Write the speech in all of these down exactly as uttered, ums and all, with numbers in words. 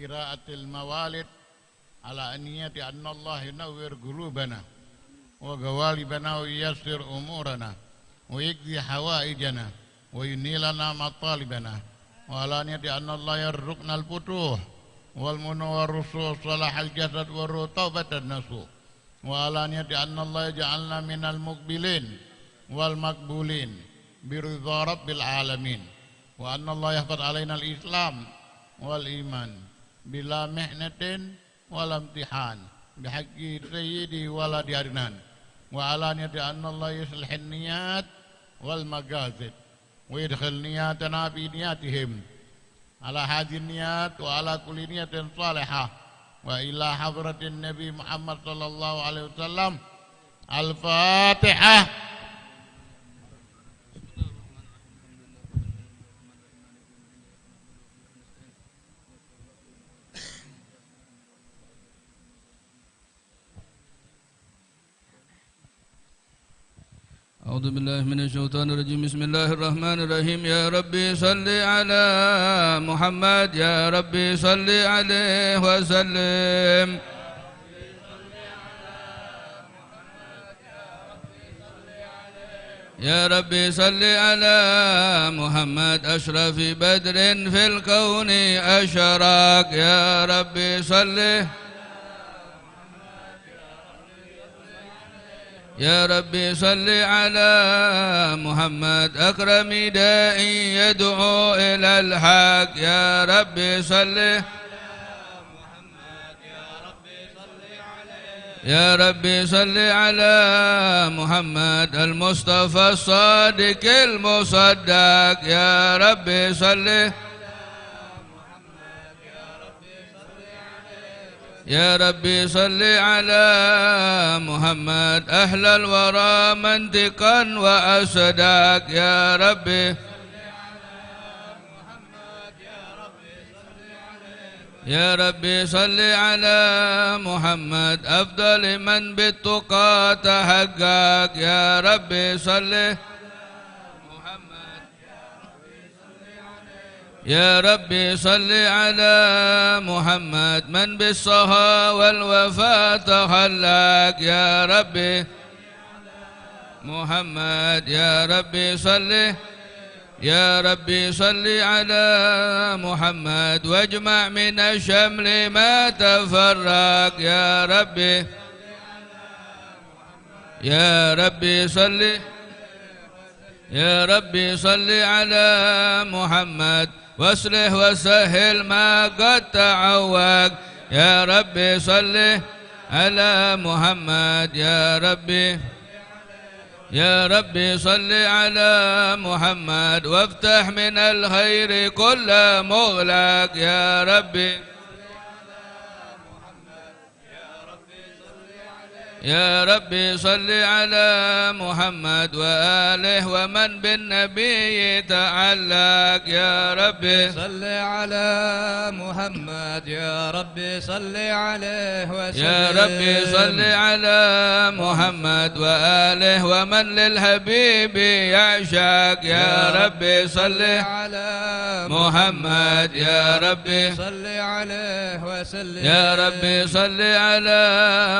قراءة الموالد على نية أن الله ينور قلوبنا وقوالبنا وييسر أمورنا ويقضي حوائجنا وينيلنا مطالبنا، وعلى نية أن الله يرزقنا الفتوح والمنى والرشد وصلاح الجسد والروح توبة نصوح، وعلى نية أن الله يجعلنا من المقبلين والمقبولين برضا رب العالمين، وأن الله يحفظ علينا الإسلام والإيمان بلا محنة ولا امتحان بحق سيدي ولد عدنان، وعلى نية أن الله يصلح النيات والمقاصد ويدخل نياتنا في نياتهم على هذه النيات وعلى كل نية صالحة وإلى حضرة النبي محمد صلى الله عليه وسلم. الفاتحة. أعوذ بالله من الشيطان الرجيم. بسم الله الرحمن الرحيم. يا ربي صل على محمد، يا ربي صل عليه وسلم. يا ربي صل على محمد أشرف بدر في الكون أشرق. يا ربي صل يا ربي صل على محمد أكرم داع يدعو إلى الحق. يا ربي صل يا ربي صل على محمد المصطفى الصادق المصدق. يا ربي صل يا ربي صل على محمد أحلى الورى منطقا وأصدق. يا ربي يا ربي صل على محمد أفضل من بالتقى تحقق. يا ربي صل محمد يا ربي صل على محمد من بالسخا والوفا تخلق. يا ربي محمد يا ربي صل يا ربي صل على محمد واجمع من الشمل ما تفرق. يا ربي يا ربي صل يا ربي صل على محمد واصلح وسهل ما قد تعوق. يا ربي صل على محمد يا ربي يا ربي صل على محمد وافتح من الخير كل مغلق. يا ربي يا ربي صل على محمد وآله ومن بالنبي تعلق. يا ربي صل على محمد، يا ربي صل عليه وسلم. يا ربي صل على محمد وآله ومن للحبيب يعشق. يا يا ربي صل على محمد، يا ربي صل عليه وسلم. يا ربي صل على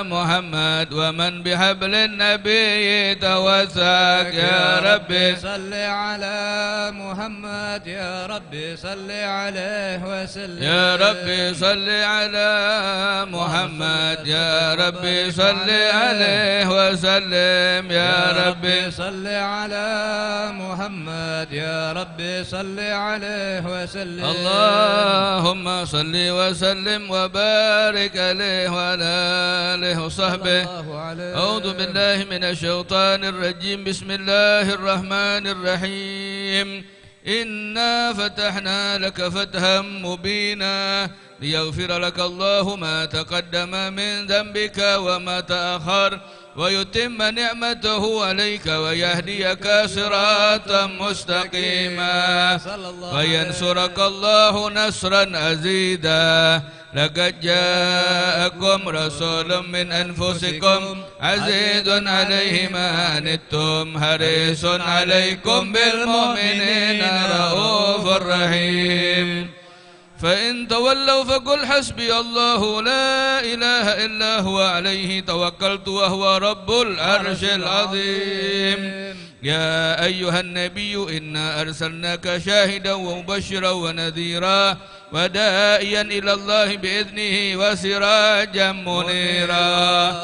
محمد ومن بحبل النبي توثق. يا ربي صل على محمد، يا ربي صل عليه وسلم. يا ربي صل على محمد، يا ربي صل عليه وسلم. يا يا ربي ربي صل على محمد، يا ربي صل عليه وسلم. اللهم صل وسلم وبارك عليه وعلى آله وصحبه. صلى الله عليه. أعوذ بالله من الشيطان الرجيم. بسم الله الرحمن الرحيم. إنا فتحنا لك فتحا مبينا ليغفر لك الله ما تقدم من ذنبك وما تأخر ويتم نعمته عليك ويهديك صراطا مستقيما. صلى الله عليه. وينصرك الله نصرا عزيزا. لقد جاءكم رسول من أنفسكم عزيز عليه ما عنتم حريص عليكم بالمؤمنين رءوف رحيم. فإن تولوا فقل حسبي الله لا إله إلا هو عليه توكلت وهو رب العرش العظيم. يا أيها النبي إنا أرسلناك شاهدا ومبشرا ونذيرا وداعيا إلى الله بإذنه وسراجا منيرا.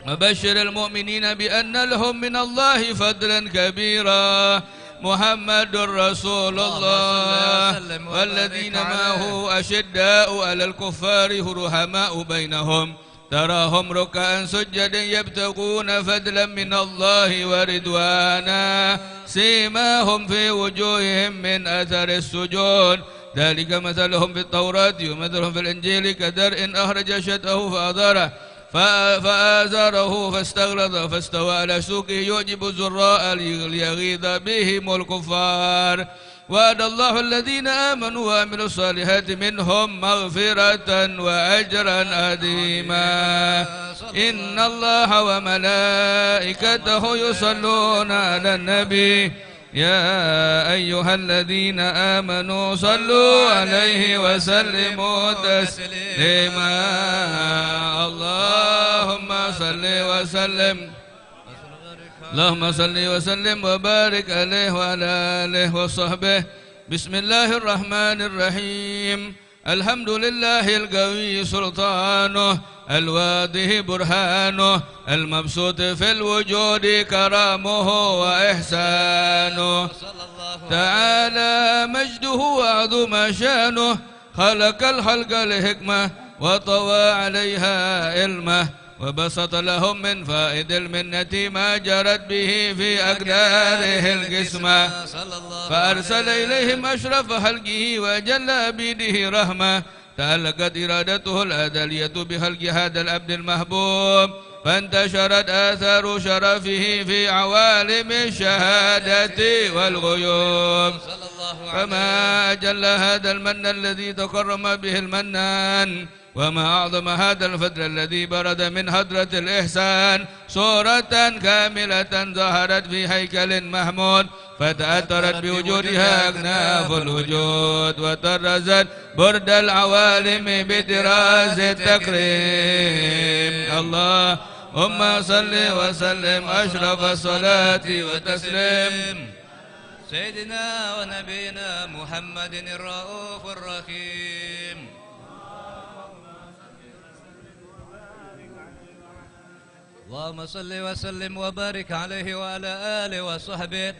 وبشر المؤمنين بأن لهم من الله فضلا كبيرا. محمد رسول الله والذين معه أشداء على الكفار رحماء بينهم تراهم ركعا سجدا يبتغون فضلا من الله ورضوانا سيماهم في وجوههم من أثر السجود ذلك مثلهم في التوراة ومثلهم في الإنجيل كزرع أخرج شطأه فآزره ف-، فآزره فاستغلظ فاستوى على سوقه يعجب الزراء لي-، ليغيظ بهم الكفار. وعد الله الذين آمنوا وعملوا الصالحات منهم مغفرة وأجرا عظيما. إن الله وملائكته يصلون على النبي يا أيها الذين آمنوا صلوا عليه وسلموا تسليما. اللهم صل وسلم. اللهم صل وسلم وبارك عليه وعلى آله وصحبه. بسم الله الرحمن الرحيم. الحمد لله القوي سلطانه، الواضح برهانه، المبسوط في الوجود كرمه وإحسانه. تعالى مجده وعظم شانه، خلق الخلق لحكمة وطوى عليها علمه. وبسط لهم من فائض المنة ما جرت به في أقداره القسمة. فأرسل إليهم أشرف خلقه وأجل عبيده رحمة. تعلقت إرادته الأزلية بخلق هذا العبد المحبوب، فانتشرت آثار شرفه في عوالم الشهادة والغيوب. فما أجل هذا المن الذي تكرم به المنان، وما أعظم هذا الفضل الذي برز من حضرة الإحسان صورة كاملة ظهرت في هيكل محمود، فتأثرت بوجودها أكناف الوجود، وطرزت برد العوالم بطراز التكريم. اللهم صل وسلم أشرف الصلاة وتسليم. سيدنا ونبينا محمد الرؤوف الرحيم. اللهم صل وسلم وبارك عليه وعلى آله وصحبه.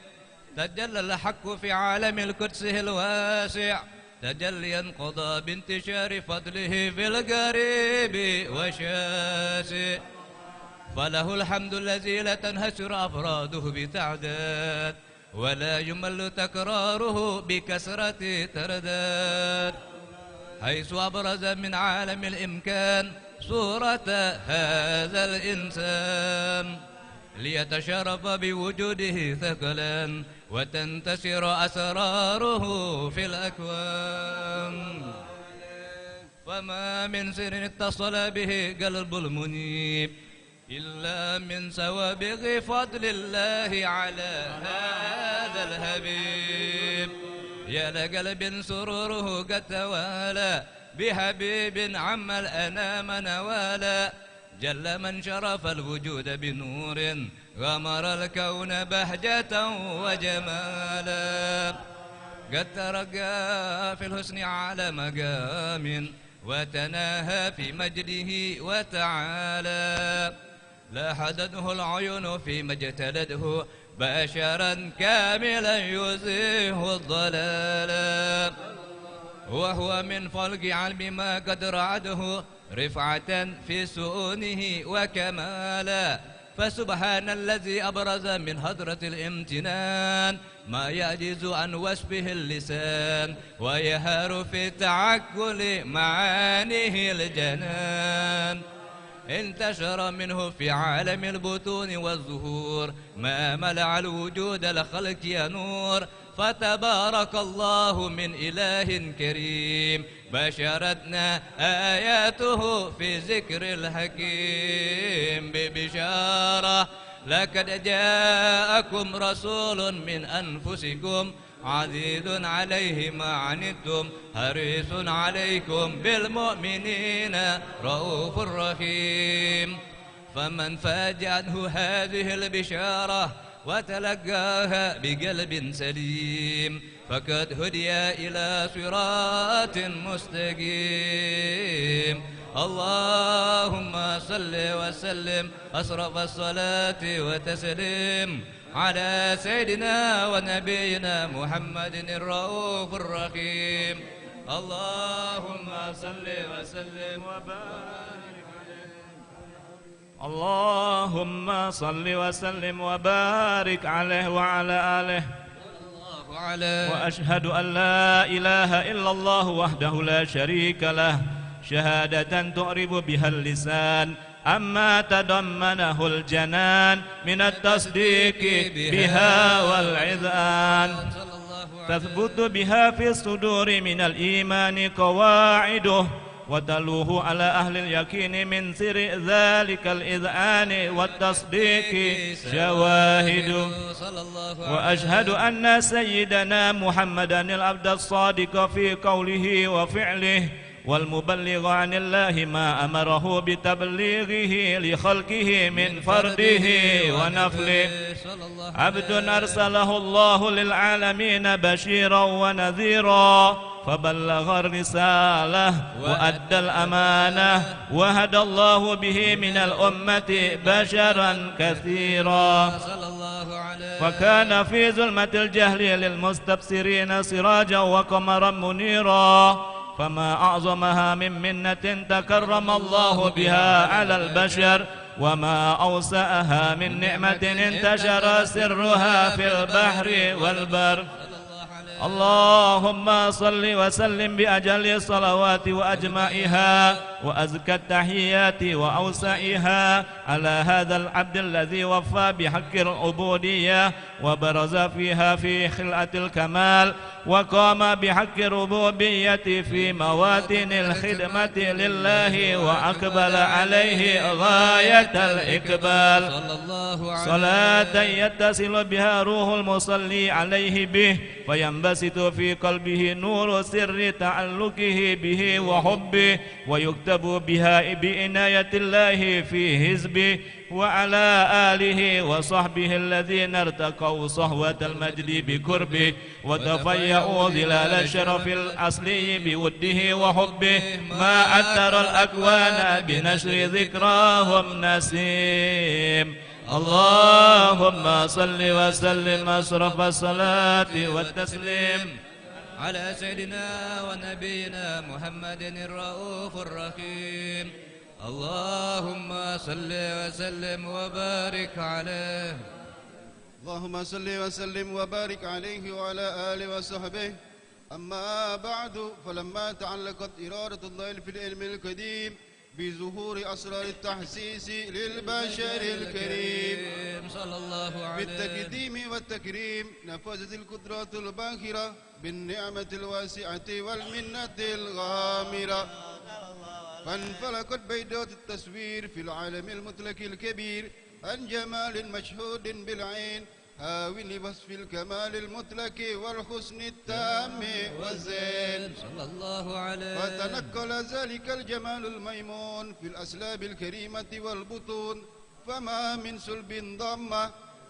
تجلى الحق في عالم القدس الواسع، تجليا قضى بانتشار فضله في القريب والشاسع. فله الحمد الذي لا تنحصر أفراده بتعداد، ولا يمل تكراره بكثرة ترداد، حيث أبرز من عالم الإمكان صورة هذا الإنسان، ليتشرف بوجوده ثقلان، وتنتشر أسراره في الأكوان. فما من سر اتصل به قلب المنيب، إلا من سوابغ فضل الله على هذا الحبيب. يا لقلب سروره قد توالى بحبيب عم الأنام نوالا. جل من شرف الوجود بنور غمر الكون بهجة وجمالا. قد ترقى في الحسن على مقام وتناهى في مجده وتعالى. لاحظته العيون فيما اجتلته بشرا كاملا يزيح الضلال. وهو من فلق علم ما قد رعده رفعة في سؤونه وكمالا. فسبحان الذي أبرز من حضرة الامتنان ما يعجز عن وصفه اللسان، ويهار في تعقل معانيه الجنان. انتشر منه في عالم البطون والظهور ما ملأ الوجود الخلق نور، فتبارك الله من إله كريم، بشرتنا آياته في ذكر الحكيم ببشارة: لقد جاءكم رسول من أنفسكم عزيز عليه ما عنتم حريص عليكم بالمؤمنين رءوف رحيم. فمن فاجأته هذه البشارة وتلقاها بقلب سليم فقد هدي إلى صراط مستقيم. اللهم صل وسلم أشرف الصلاة وتسليم على سيدنا ونبينا محمد الرؤوف الرحيم. اللهم صل وسلم وبارك عليه. اللهم صل وسلم وبارك عليه وعلى آله. الله عليه. وأشهد أن لا إله إلا الله وحده لا شريك له، شهادة تعرب بها اللسان عما تضمنه الجنان من التصديق بها والإذعان. تثبت بها في الصدور من الإيمان قواعده، وتلوح على أهل اليقين من سر ذلك الإذعان والتصديق شواهد. وأشهد أن سيدنا محمدا العبد الصادق في قوله وفعله، والمبلغ عن الله ما أمره بتبليغه لخلقه من فرضه ونفله. عبد أرسله الله للعالمين بشيرا ونذيرا، فبلغ الرسالة وأدى الأمانة، وهدى الله به من الأمة بشرا كثيرا. فكان في ظلمة الجهل للمستبصرين سراجا وقمرا منيرا، فما أعظمها من منة تكرم الله بها على البشر، وما أوسعها من نعمة انتشر سرها في البحر والبر. اللهم صل وسلم بأجل الصلوات وأجمعها وأزكى التحيات وأوسعها على هذا العبد الذي وفى بحق العبودية وبرز فيها في خلعة الكمال، وقام بحق الربوبية في مواطن الخدمة لله وأقبل عليه غاية الإقبال. صلاة يتصل بها روح المصلي عليه به، فينبسط في قلبه نور سر تعلقه به وحبه، ويكتب بها بعناية الله في حزبه، وعلى آله وصحبه الذين ارتقوا صحوة المجد بقربه، وتفيأوا ظلال الشرف الأصلي بوده وحبه، ما عطر الأكوان بنشر ذكراهم نسيم. اللهم صل وسلم أشرف الصلاة والتسليم على سيدنا ونبينا محمد الرؤوف الرحيم. اللهم صل وسلم وبارك عليه. اللهم صل وسلم وبارك عليه وعلى آله وصحبه. أما بعد، فلما تعلقت إرادة الله في العلم القديم بظهور أسرار التحسيس للبشر الكريم، صلى الله عليه. بالتقديم والتكريم نفذت القدرة الباهرة بالنعمة الواسعة والمنة الغامرة، فانفلقت بيضات التصوير في العالم المطلق الكبير عن جمال مشهود بالعين، هاو لوصف الكمال المطلق والحسن التام والزين. صلى الله عليه. فتنقل ذلك الجمال الميمون في الأصلاب الكريمة والبطون، فما من صلب ضم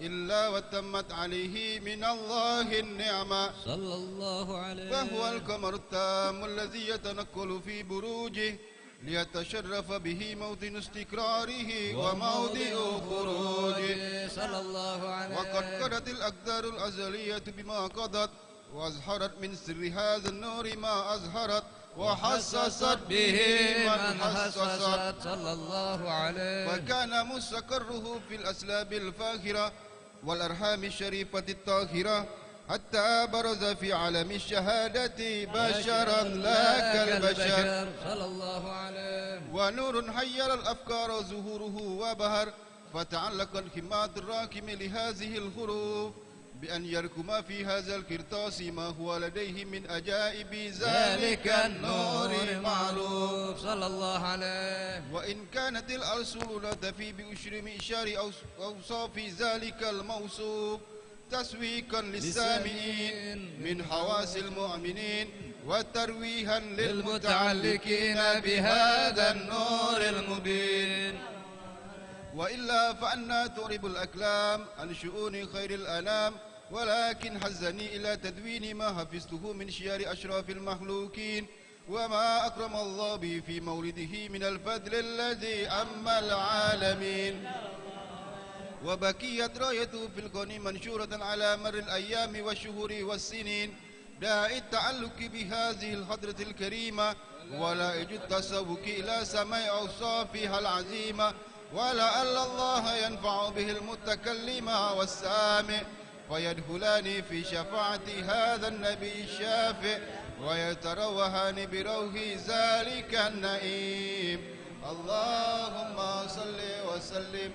إلا وتمت عليه من الله النعمة. صلى الله عليه. فهو القمر التام الذي يتنقل في بروجه ليتشرف به موطن استقراره وموضع خروجه. صلى الله عليه. وقد قضت الأقدار الأزلية بما قضت، وأظهرت من سر هذا النور ما أظهرت، وخصصت به من خصصت. صلى الله عليه. فكان مستقره في الأصلاب الفاخرة والأرحام الشريفة الطاهرة، حتى برز في عالم الشهادة بشرا لا كالبشر. صلى الله عليه. ونور حير الأفكار ظهوره وبهر، فتعلقت همة الراكم لهذه الحروف بأن يركم في هذا القرطاس ما هو لديه من عجائب ذلك النور معروف. صلى الله عليه. وإن كانت الأصول لا تفي بأشر معشار أوص-، أوصاف ذلك الموصوف، تسويقا للسامعين من حواس المؤمنين وترويحا للمتعلقين بهذا النور المبين. وإلا فأنا تعرب الأقلام عن شؤون خير الأنام، ولكن حزني إلى تدوين ما حفظته من شعر أشرف المخلوقين، وما أكرم الله به في مولده من الفضل الذي عم العالمين. وبقيت رايته في الكون منشورة على مر الأيام والشهور والسنين، داعي التعلق بهذه الحضرة الكريمة ولائج التشوق إلى سماع أوصافها العظيمة، ولعل الله ينفع به المتكلم والسامع، فيدخلان في شفاعة هذا النبي الشافع، ويتروحان بروح ذلك النعيم. اللهم صل وسلم.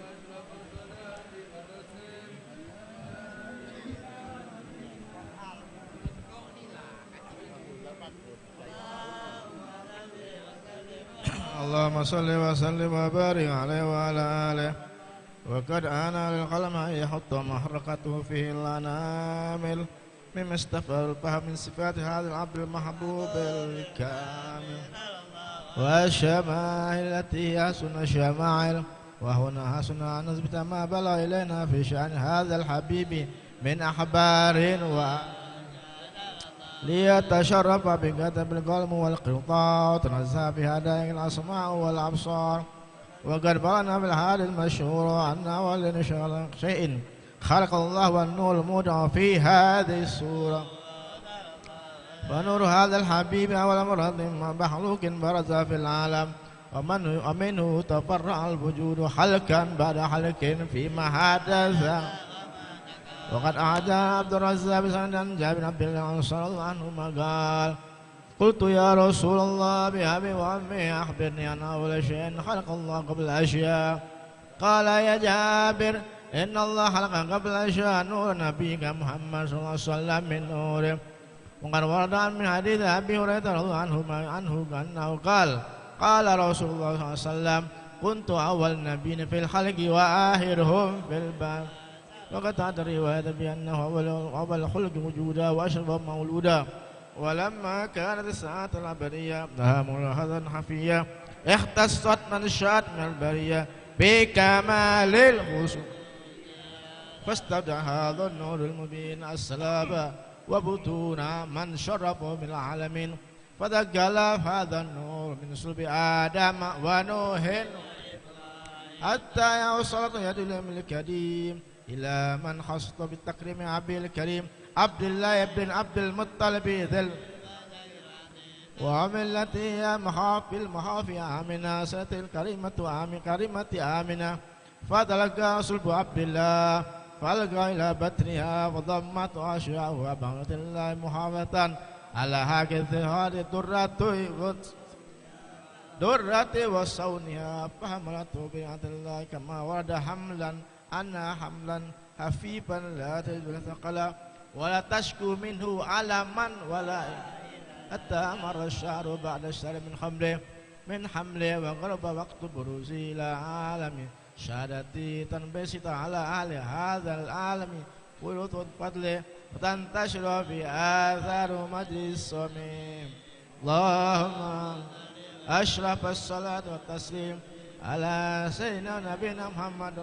اللهم صل وسلم وبارك عليه وعلى آله. وقد آن للقلم أن يحط محرقته فيه الأنامل، مما استفاد الفهم من صفات هذا العبد المحبوب الكامل، والشمائل التي هي أحسن الشمائل. وهنا حسن أن نثبت ما بلغ إلينا في شأن هذا الحبيب من أخبار و ليتشرف بكتب القلم والقرطاس، وتنزه بها دقائق الأسماع والأبصار. وقد بلغنا في الحديث المشهور أن أول شيء خلق الله النور المودع في هذه السورة. فنور هذا الحبيب أول مرة مخلوق برز في العالم، ومن-، ومنه تفرع الوجود خلقا بعد خلق فيما حدث. وقد أخرج عبد الرزاق بسند عن جابر بن عبد الله رضي الله عنهما قال: قلت يا رسول الله بأبي وأمي أخبرني عن أول شيء خلق الله قبل الأشياء. قال: يا جابر، إن الله خلق قبل الأشياء نور نبيك محمد صلى الله عليه وسلم من نوره. وقد ورد من حديث أبي هريرة رضي الله عنهما، عنه أنه قال: قال رسول الله صلى الله عليه وسلم: كنت أول النبيين في الخلق وآخرهم في البعث. وقد أتت رواية بأنه أول، أول خلق وجودا وأشرف مولودا. ولما كانت الساعة الأبدية لها ملاحظة خفية اختصت من شاءت من البرية بكمال الخصوص، فاستبدع هذا النور المبين أصلاب وبطون من شرفه من العالمين، فتجلى هذا النور من صلب آدم ونوح حتى يوصل يد العلم القديم إلى من خص بالتكريم أبي الكريم عبد الله بن عبد المطلب ذي ال-، ومن التي هي مخاف المخاف آمنة، سيدة الكريمة آمنة، كريمة آمنة، فتلقى صلب عبد الله، فألقى إلى بطنها، فضمته أشياءها بحمد الله محافظة على حق الثقة درة درة وصونها، فحملته بإذن الله كما ورد حملا، أنها حملا خفيفا لا تجد له ثقلا، ولا تشكو منه ألما ولا، حتى مر الشهر بعد الشهر من حمله، من حمله، وقرب وقت بروزه إلى عالم شهادته، تنبسط على أهل هذا العالم فيوض الفضل، وتنتشر في آثار مجلس الصوم. اللهم أشرف الصلاة والتسليم على سيدنا نبينا محمد.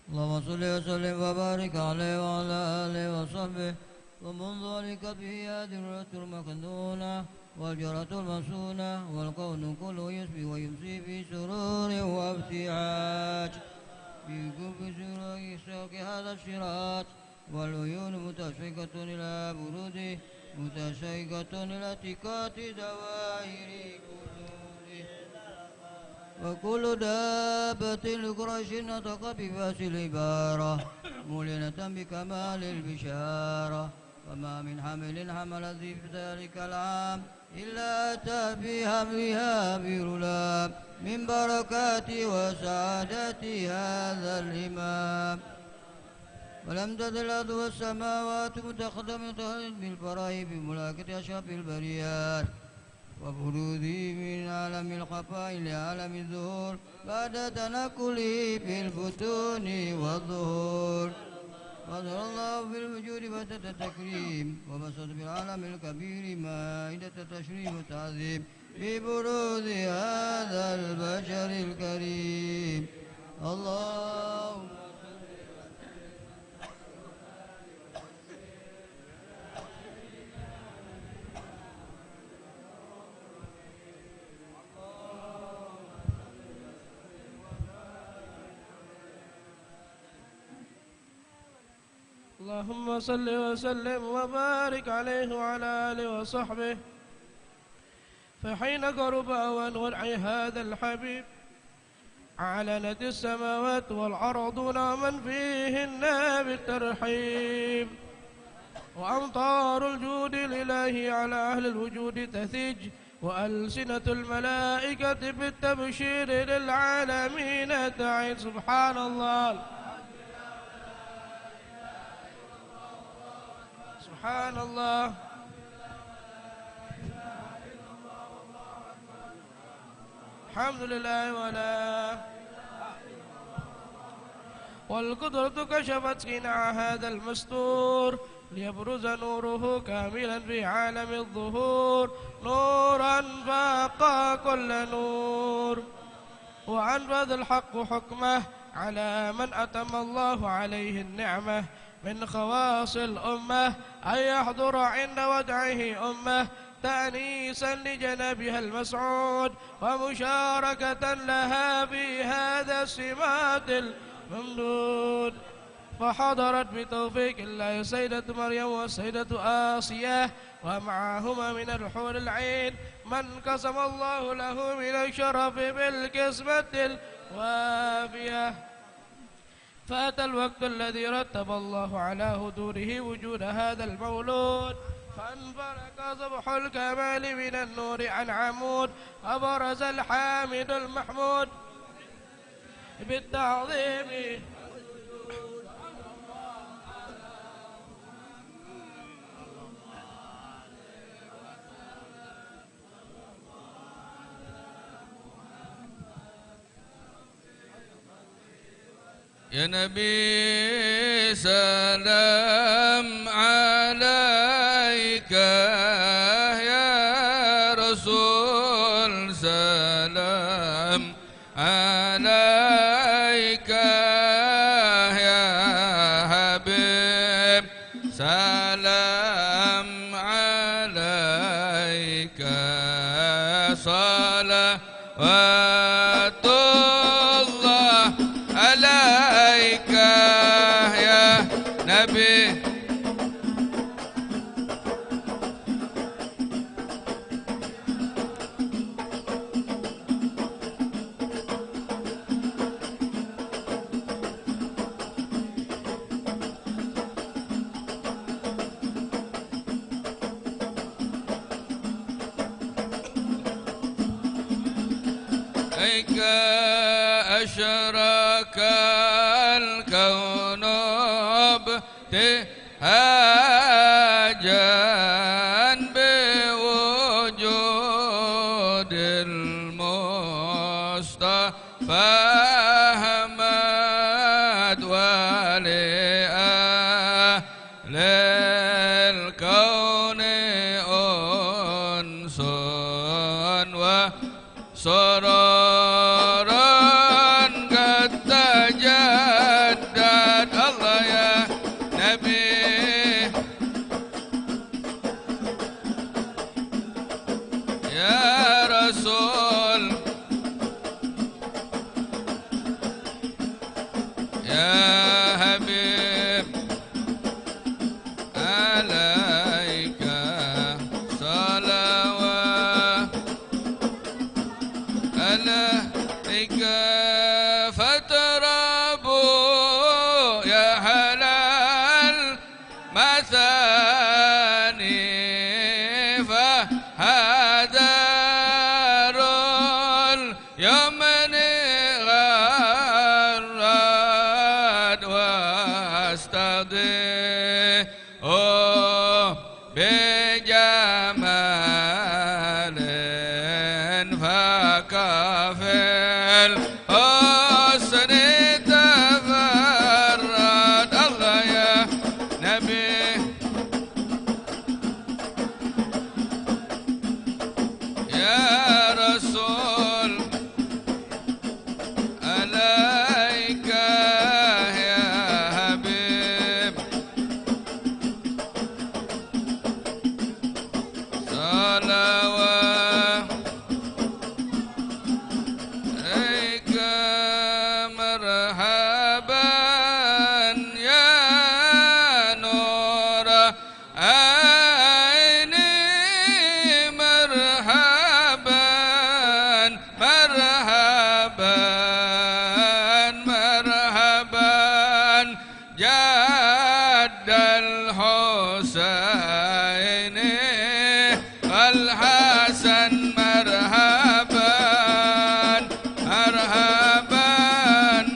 اللهم صل وسلم وبارك عليه وعلى آله وصحبه. ومنذ علقت به هذه العروة المكنونة والجوهرة المصونة، والكون كله يصبح ويمسي في سرور وابتهاج، بقرب سلوك سلوك هذا الصراط، والعيون متشوقة إلى بروزه، متشوقة إلى التقاط ظواهر كنوزه. وكل دابة لقريش نطقت بفصيح العبارة، معلنة بكمال البشارة. وما من حمل حمل الذئب ذلك العام، إلا أتى في حملها بغلام، من بركات وسعادة هذا الإمام. ولم تزل الأرض والسماوات متخدمة بالفرح بملاقاة أشرف البريات. وبروزه من عالم الخفاء إلى عالم الظهور بعد تنقله في البطون والظهور. وظهر الله في الوجود بسطة التكريم، وبسط في العالم الكبير مائدة التشريف والتعظيم ببروز هذا البشر الكريم. اللهم اللهم صل وسلم وبارك عليه وعلى آله وصحبه. فحين قرب أوان وضع هذا الحبيب، أعلنت السماوات والأرضون ومن فيهن بالترحيب، وأمطار الجود الإلهي على أهل الوجود تثج، وألسنة الملائكة بالتبشير للعالمين تعد. سبحان الله. سبحان الله. الحمد لله ولا. والقدرة كشفت غنى هذا المستور ليبرز نوره كاملا في عالم الظهور، نورا فاق كل نور. وأنفذ الحق حكمه على من أتم الله عليه النعمة من خواص الأمة أن يحضر عند وضعه أمة تأنيسا لجنابها المسعود ومشاركة لها في هذا السمات الممدود. فحضرت بتوفيق الله السيدة مريم والسيدة آسيا ومعهما من الحور العين من قسم الله له من الشرف بالقسمة الوافية. فأتى الوقت الذي رتب الله على حضوره وجود هذا المولود، فانفرق صبح الكمال من النور عن عمود، فبرز الحامد المحمود بالتعظيم. يا نبي سلام عليك، يا رسول سلام عليك، يا حبيب سلام عليك، صلوات الله عليك يا نبي. عليك أشرق الكون ابتهاجا بوجود المصطفى أحمد ولأهل الكون أنس و سرورا قد تجدد. الله يا نبي، يا رسول، يا حبيب، عليك صلوات، عليك فتربوا يا أهل المثاني، فهذا اليمن غرد واستضيء بجمال Al Husaini wal Hasan, marhaban, marhaban,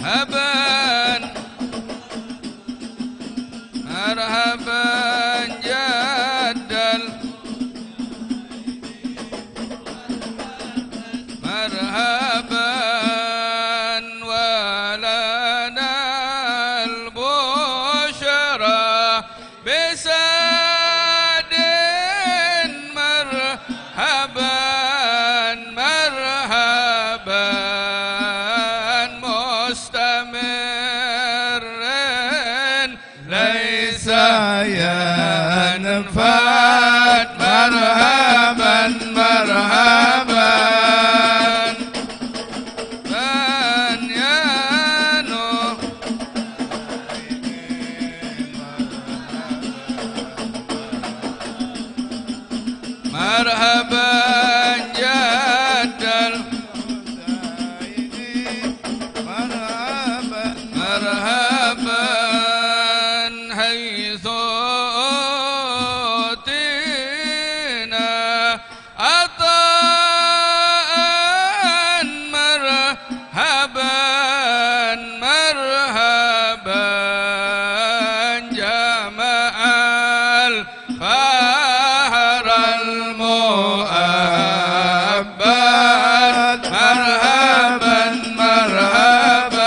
haban. Marhaban jaddal, marhaban walanal busyra bisadin, marhaban, marhaban mustamirin. Laisa yanfad, marhaban, marhaban. Ban yanu. Marhaban jaddal. Marhaban, marhaban haitsu utina ataan, marhaban, marhaban jama'al Fahral mu'abbad, marhaban, marhaban,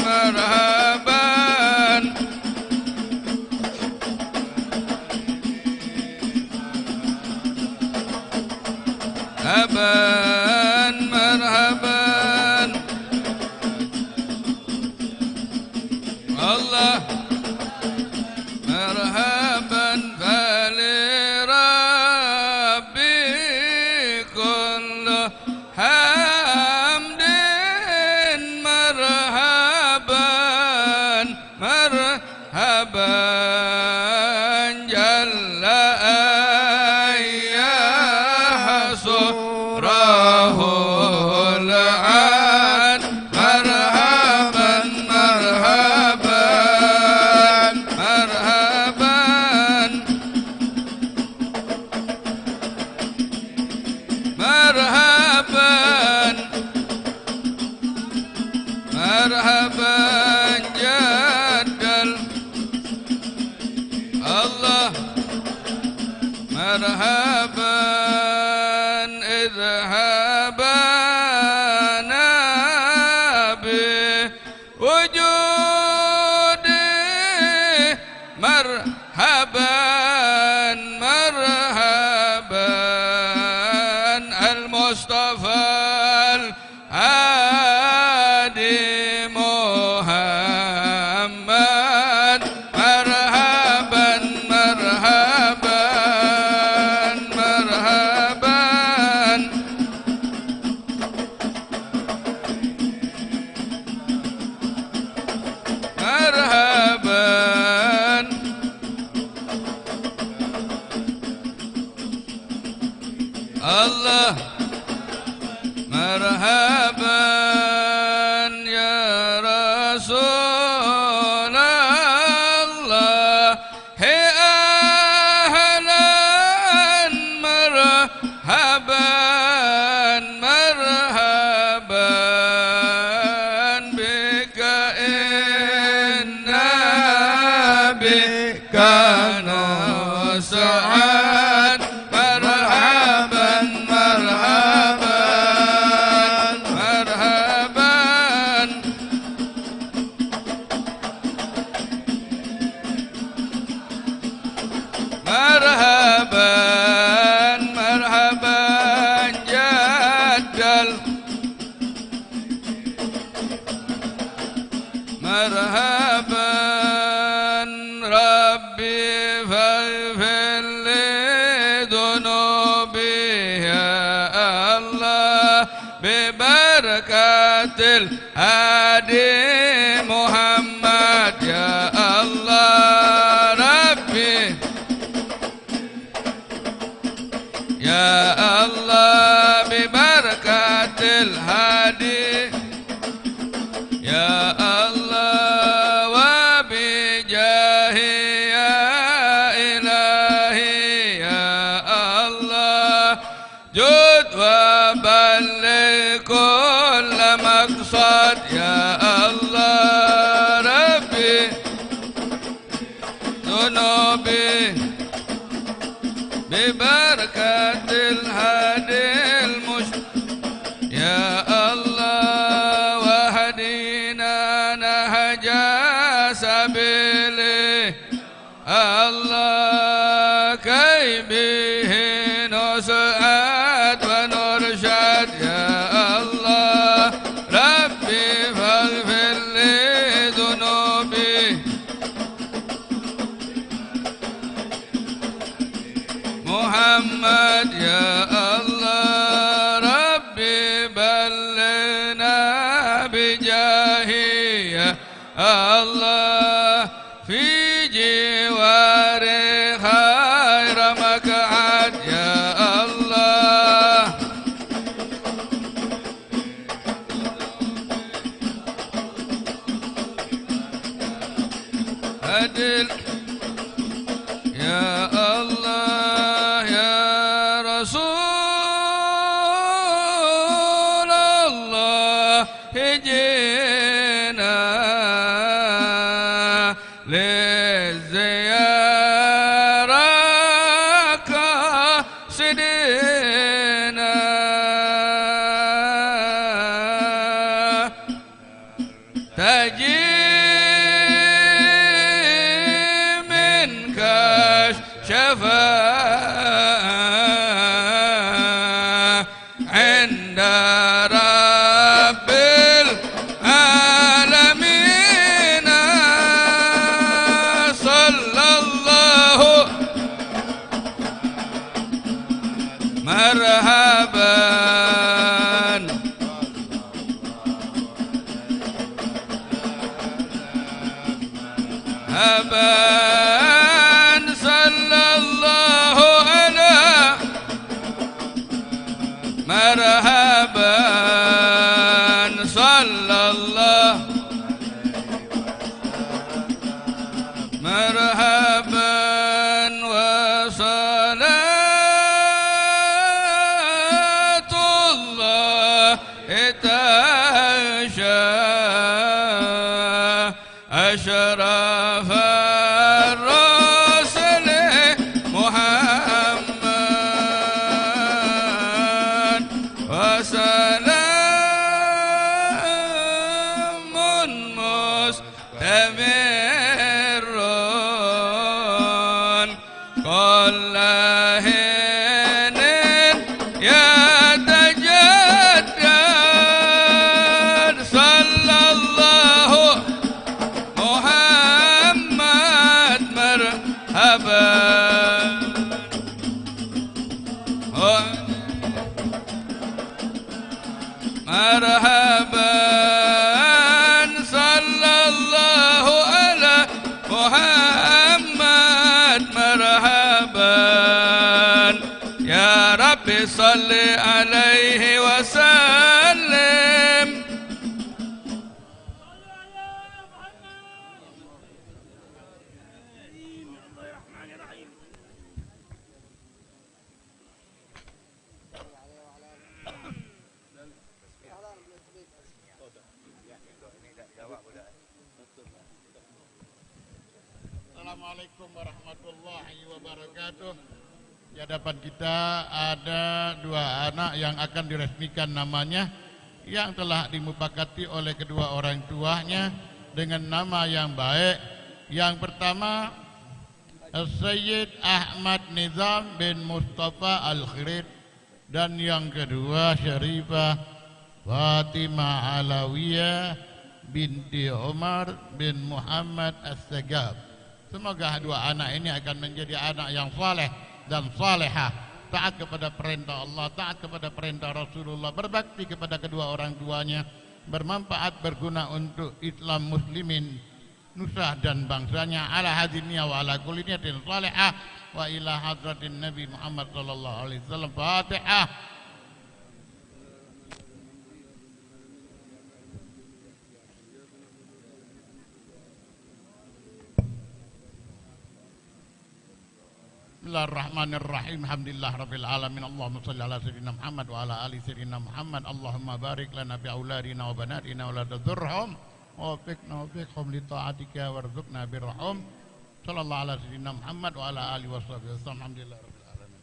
marhaban. Marhaban, marhaban. Allah. Marhaban, fali Rabbi kullu hamdin. Marhaban, marhaban, jalla an yahsurahul an. Marhaban, marhaban, marhaban. Marhaban, marhaban jaddal. Allah. Marhaban, idhabana bi wujudi. Marhaban, marhaban, Al-Mustafa Al-Hadi Muhammad. Marhaban, marhaban, marhaban. Marhaban. Allah. Marhaban ya Rasulullah. He ahlan, marhaban, marhaban bika, inna bika nus'ad. Marhaban, marhaban, marhaban. Marhaban, marhaban jaddal. Marhaban, Rabbi faghfir li dunubi, ya Allah, bi barakatil Hadi Muhammad, ya Allah, Rabbi. Ya Allah, bi barakatil Hadi, ya Allah, wa bi jahi, ya Ilahi, ya Allah, jud wa balligh kulla maqsad, ya Allah, Rabbi, dunubi, bi barakatil hadil mush-, ya Allah, wahdina nahja sabili, Allah, kay bihi nus'ad wa nursyad, ya Allah, Rabbi faghfir li dunubi. Muhammad, ya Allah, Rabbi ballighna bi jahi, ya Allah, fi jiwari khaira maq'ad, ya Allah. Adil. Ya Allah, ya Rasulullah, hijina li ziyarah qasidina. Taji min kasyafa inda Rabbil Alamin. Sallallahu marhaban. Haban sallallahu ala marhaban sallallahu marhaban wa salatullah taghsha asyrafar rusuli Muhammad wa salamun mustamirrun kulla hinin yatajaddad. Sallallahu Muhammad marhaban. Marhaban sallallahu ala Muhammad marhaban. Ya Rabbi salli alaihi wa sallim. Assalamualaikum warahmatullahi wabarakatuh. Di hadapan kita ada dua anak yang akan diresmikan namanya, yang telah dimupakati oleh kedua orang tuanya dengan nama yang baik. Yang pertama, Sayyid Ahmad Nizam bin Mustafa Al-Khirit. Dan yang kedua, Syarifah Fatimah Alawiyah binti Umar bin Muhammad As-Segaf. Semoga dua anak ini akan menjadi anak yang saleh dan salehah, taat kepada perintah Allah, taat kepada perintah Rasulullah, berbakti kepada kedua orang tuanya, bermanfaat, berguna untuk Islam muslimin, nusa dan bangsanya. Ala hadhihi niyah wa ala kulli niyatin shalihah wa ila hadratin Nabi Muhammad sallallahu alaihi wasallam. Fatihah. Bismillahirrahmanirrahim. Alhamdulillah rabbil alamin. Allahumma shalli ala sayyidina Muhammad wa ala ali sayyidina Muhammad. Allahumma barik lana fi auladina wa banatina wa la tadurhum. Wa waffiqna wa waffiqhum li taatika warzuqna birrahum. Sallallahu ala sayyidina Muhammad wa ala alihi wa sahbihi wasallam. Alhamdulillah rabbil alamin.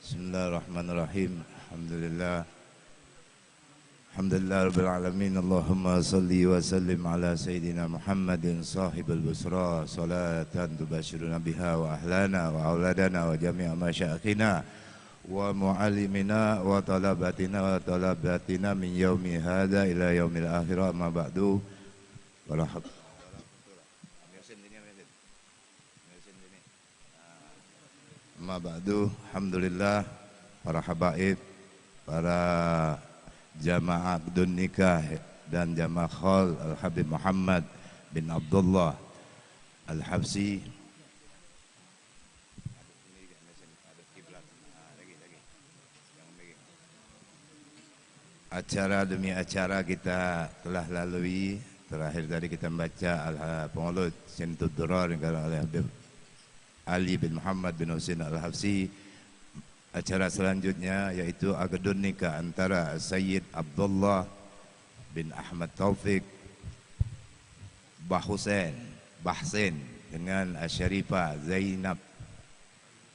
Bismillahirrahmanirrahim. Alhamdulillah. Alhamdulillah rabbil alamin. Allahumma salli wa sallim ala sayyidina Muhammadin sahibul busra, salatan tubashiruna biha wa ahlana wa auladana wa jami'a masyayikhina wa muallimina wa talabatina wa talabatina min yaumi hadza ila yaumil akhirah, amma ba'du. Wala hab-, Amma ba'du, alhamdulillah, para habaib, para jamaah akdun nikah dan jamaah khol Al Habib Muhammad bin Abdullah Al Habsyi. Acara demi acara kita telah lalui. Terakhir tadi kita membaca Al-, Pengolot Sintud Durar yang dikarang oleh Habib Ali bin Muhammad bin Husin Al-Hafsi. Acara selanjutnya yaitu akdun nikah antara Sayyid Abdullah bin Ahmad Taufik Bah Husain, Bahsin, dengan Asy-Syarifah Zainab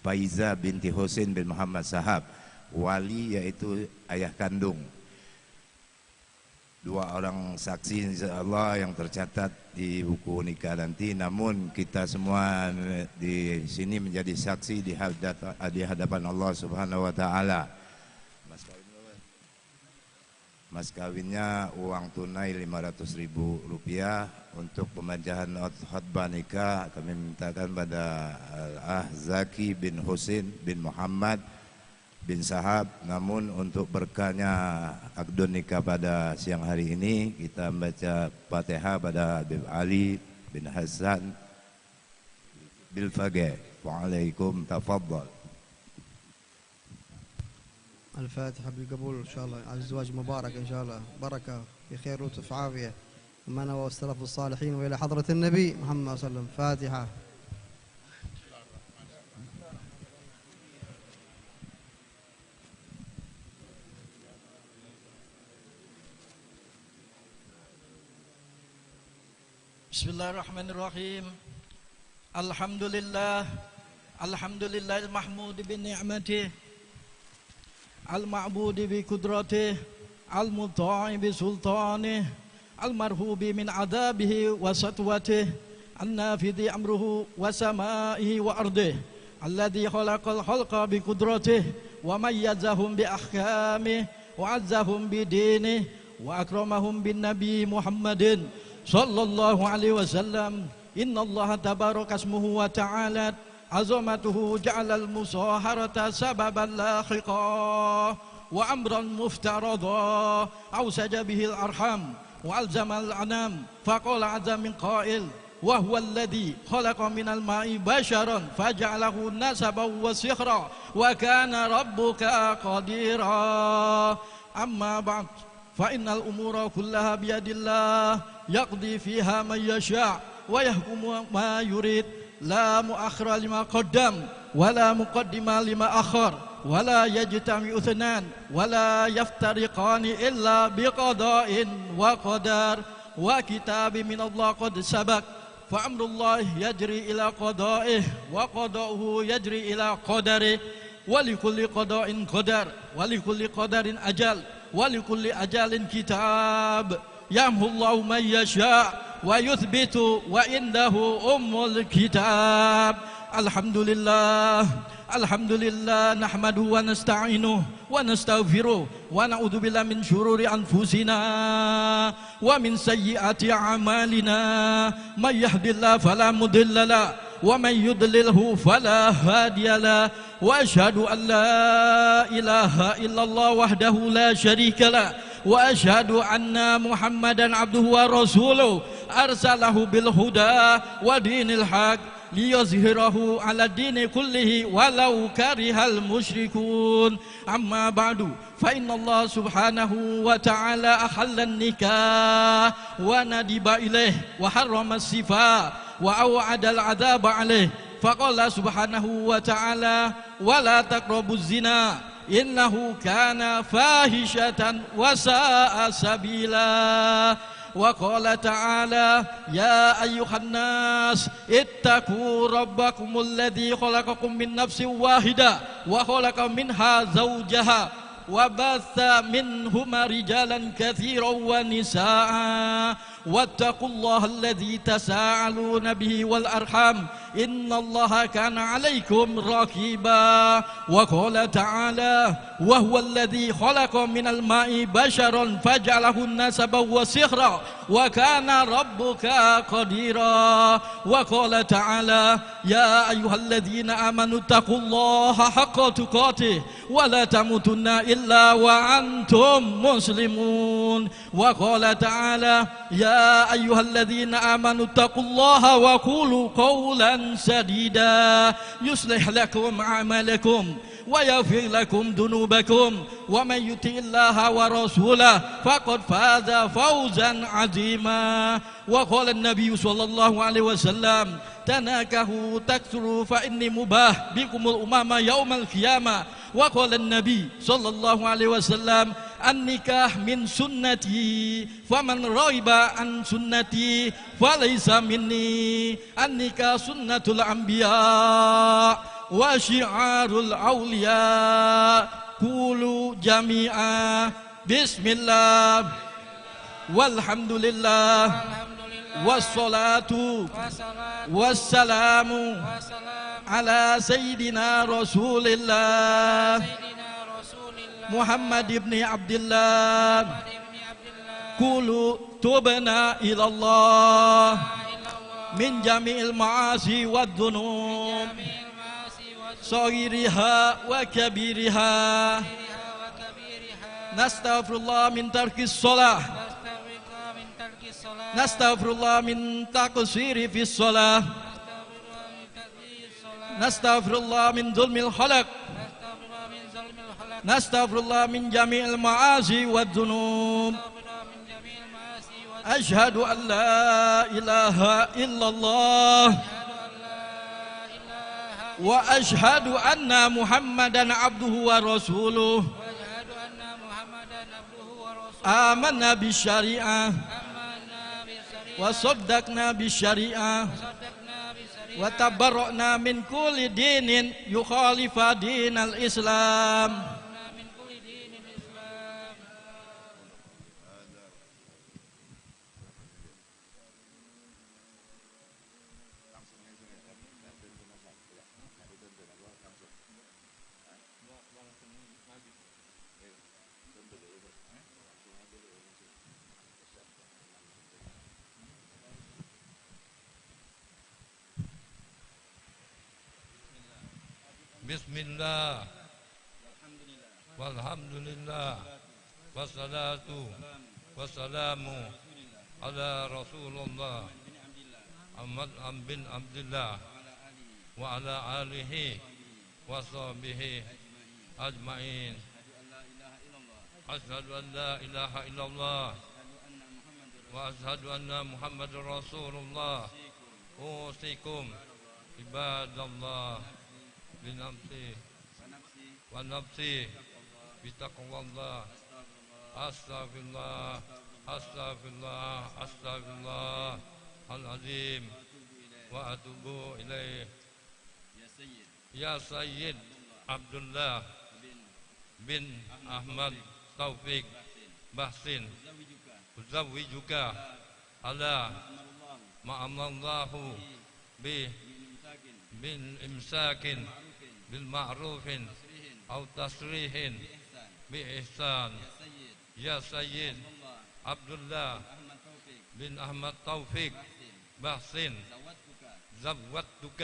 Faiza binti Husin bin Muhammad Sahab, wali yaitu ayah kandung. Dua orang saksi, insya Allah, yang tercatat di buku nikah nanti. Namun, kita semua di sini menjadi saksi di hadat-, di hadapan Allah Subhanahu wa Ta'ala. Mas kawin, mas kawinnya uang tunai lima ratus ribu rupiah. Untuk pembacakan khot-, khotbah nikah, kami mintakan pada Al-Akh Zaki bin Husin bin Muhammad bin Sahab. Namun untuk berkahnya akdun nikah pada siang hari ini, kita membaca Fatihah pada Habib Ali bin Hasan Bil Faqih. Wa alaikum, tafadhal. الفاتحة بالقبول إن شاء الله، على الزواج مبارك إن شاء الله، بركة في خير ولطف عافية، ما نوى السلف الصالحين وإلى حضرة النبي محمد صلى الله عليه وسلم. فاتحة. بسم الله الرحمن الرحيم. الحمد لله. الحمد لله المحمود بنعمته، المعبود بقدرته، المطاع بسلطانه، المرهوب من عذابه وسطوته، النافذ أمره وسمائه وأرضه، الذي خلق الخلق بقدرته وميزهم بأحكامه وعزهم بدينه وأكرمهم بالنبي محمد صلى الله عليه وسلم. إن الله تبارك اسمه وتعالت عظمته جعل المصاهرة سببا لاحقا وأمرا مفترضا أوسج به الأرحام وألزم الأنام، فقال عز من قائل: وهو الذي خلق من الماء بشرا فجعله نسبا وصهرا وكان ربك قديرا. أما بعد، فإن الأمور كلها بيد الله يقضي فيها من يشاء ويحكم ما يريد، لا مؤخر لما قدم ولا مقدم لما أخر. ولا يجتمع اثنان ولا يفترقان إلا بقضاء وقدر وكتاب من الله قد سبق، فأمر الله يجري إلى قضائه وقضاؤه يجري إلى قدره، ولكل قضاء قدر ولكل قدر أجل ولكل أجل كتاب. يمحو الله من يشاء ويثبت وعنده أم الكتاب. الحمد لله. الحمد لله، نحمده ونستعينه ونستغفره ونعوذ بالله من شرور أنفسنا ومن سيئات أعمالنا. من يهد الله فلا مضل له ومن يضلله فلا هادي له. وأشهد أن لا إله إلا الله وحده لا شريك له، وأشهد أن محمدا عبده ورسوله، أرسله بالهدى ودين الحق ليظهره على الدين كله ولو كره المشركون. أما بعد، فإن الله سبحانه وتعالى أحل النكاح وندب إليه وحرم السفاح وأوعد العذاب عليه. فقال سبحانه وتعالى: ولا تقربوا الزنا إنه كان فاحشة وساء سبيلا. وقال تعالى: يا أيها الناس اتقوا ربكم الذي خلقكم من نفس واحدة وخلق منها زوجها وبث منهما رجالا كثيرا ونساء واتقوا الله الذي تساءلون به والأرحام إن الله كان عليكم رقيبا. وقال تعالى: وهو الذي خلق من الماء بشرا فجعله نسبا وصهرا وكان ربك قديرا. وقال تعالى: يا أيها الذين آمنوا اتقوا الله حق تقاته ولا تموتن إلا وأنتم مسلمون. وقال تعالى: يا أيها الذين آمنوا اتقوا الله وقولوا قولا سديدا يصلح لكم أعمالكم ويغفر لكم ذنوبكم ومن يطع الله ورسوله فقد فاز فوزا عظيما. وقال النبي صلى الله عليه وسلم: تناكحوا تكثروا فإني مباح بكم الأمم يوم القيامة. وقال النبي صلى الله عليه وسلم: النكاح من سنتي فمن رغب عن سنتي فليس مني. النكاح سنة الأنبياء وشعار الأولياء. قولوا جميعا: بسم الله والحمد لله والصلاة والسلام على سيدنا رسول الله محمد بن عبد الله. قولوا تبنا إلى الله من جميع المعاصي والذنوب صغيرها وكبيرها. نستغفر الله من ترك الصلاة. نستغفر الله من تقصير في الصلاة. نستغفر الله من ظلم الخلق. نستغفر الله من جميع المعاصي والذنوب. أشهد أن لا إله إلا الله. وأشهد أن محمدا عبده ورسوله. آمنا بالشريعة وصدقنا بالشريعة وتبرأنا من كل دين يخالف دين الإسلام. بسم الله. والحمد لله. والصلاة والسلام على رسول الله محمد بن عبد الله وعلى آله وصحبه أجمعين. أشهد أن لا إله إلا الله وأشهد أن محمدا رسول الله. أوصيكم عباد الله بنفسي ونفسي بتقوى الله. أستغفر الله، أستغفر الله، أستغفر الله العظيم وأتوب إليه. يا سيد عبد الله بن أحمد توفيق بحسين، أزوجك على ما أمر الله به من إمساك بالمعروف أو تسريح بإحسان. يا سيد عبد الله بن أحمد توفيق بحسين، زوجتك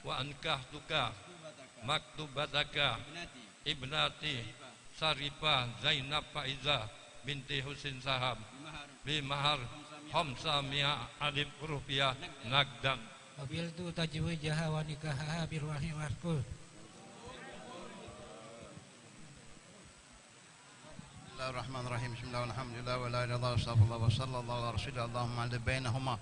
وأنكحتك مكتوبتك ابنتي شريفة زينب فائزة بنت حسين سحاب بمهر خمسمائة ألف روپية نقدا. قبلت تزويجها ونكاحها برهن مذكور. بسم الله الرحمن الرحيم. بسم الله والحمد لله ولا إله إلا الله واستغفر الله وصلى الله على رسول الله. اللهم ألف بينهما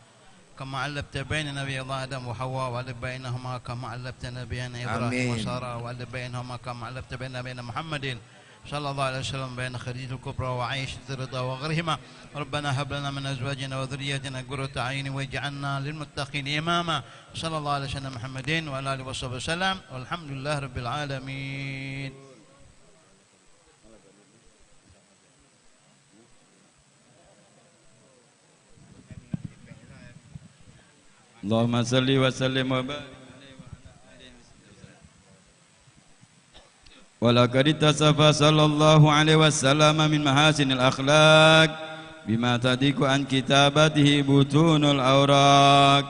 كما ألفت بين نبي الله آدم وحواء، وألف بينهما كما ألفت نبينا إبراهيم آمين. وسارة، وألف بينهما كما ألفت بين نبينا محمد صلى الله عليه وسلم بين خديجة الكبرى وعائشة الرضا وغيرهما. ربنا هب لنا من أزواجنا وذرياتنا قرة أعين واجعلنا للمتقين إماما. صلى الله على سيدنا محمد وعلى آله وصحبه وسلم. والحمد لله رب العالمين. اللهم صل وسلم وبارك عليه وعلى آله وصحبه وسلم. ولقد اتصف صلى الله عليه وسلم من محاسن الأخلاق بما تضيق عن كتابته بطون الأوراق.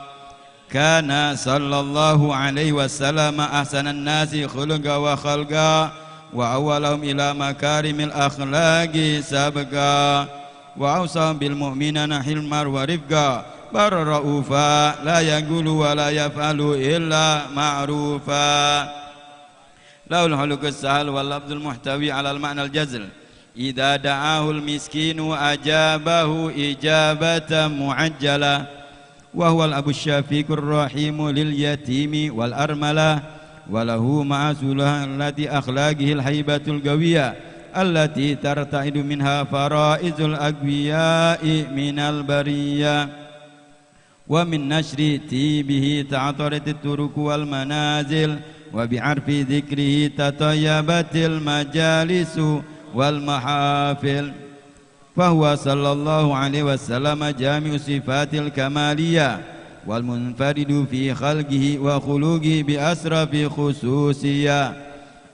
كان صلى الله عليه وسلم أحسن الناس خلقا وخلقا، وأولهم إلى مكارم الأخلاق سبقا، وأوصاهم بالمؤمنين حلما ورفقا، برا رؤوفا، لا يقول ولا يفعل إلا معروفا. له الخلق السهل واللفظ المحتوي على المعنى الجزل. إذا دعاه المسكين أجابه إجابة معجلة، وهو الأب الشفيق الرحيم لليتيم والأرملة، وله مآثرها التي أخلاقه الهيبة القوية التي ترتعد منها فرائص الأقوياء من البرية. ومن نشر طيبه تعطرت الطرق والمنازل، وبعرف ذكره تطيبت المجالس والمحافل. فهو صلى الله عليه وسلم جامع الصفات الكمالية، والمنفرد في خلقه وخلقه بأشرف خصوصية.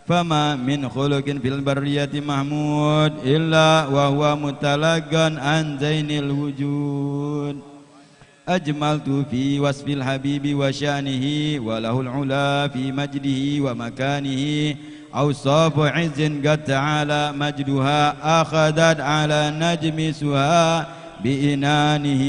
فما من خلق في البرية محمود إلا وهو متلقى عن زين الوجود. أجملت في وصف الحبيب وشأنه، وله العلا في مجده ومكانه، أوصاف عز قد تعالى مجدها أخذت على نجم سها بإنانه.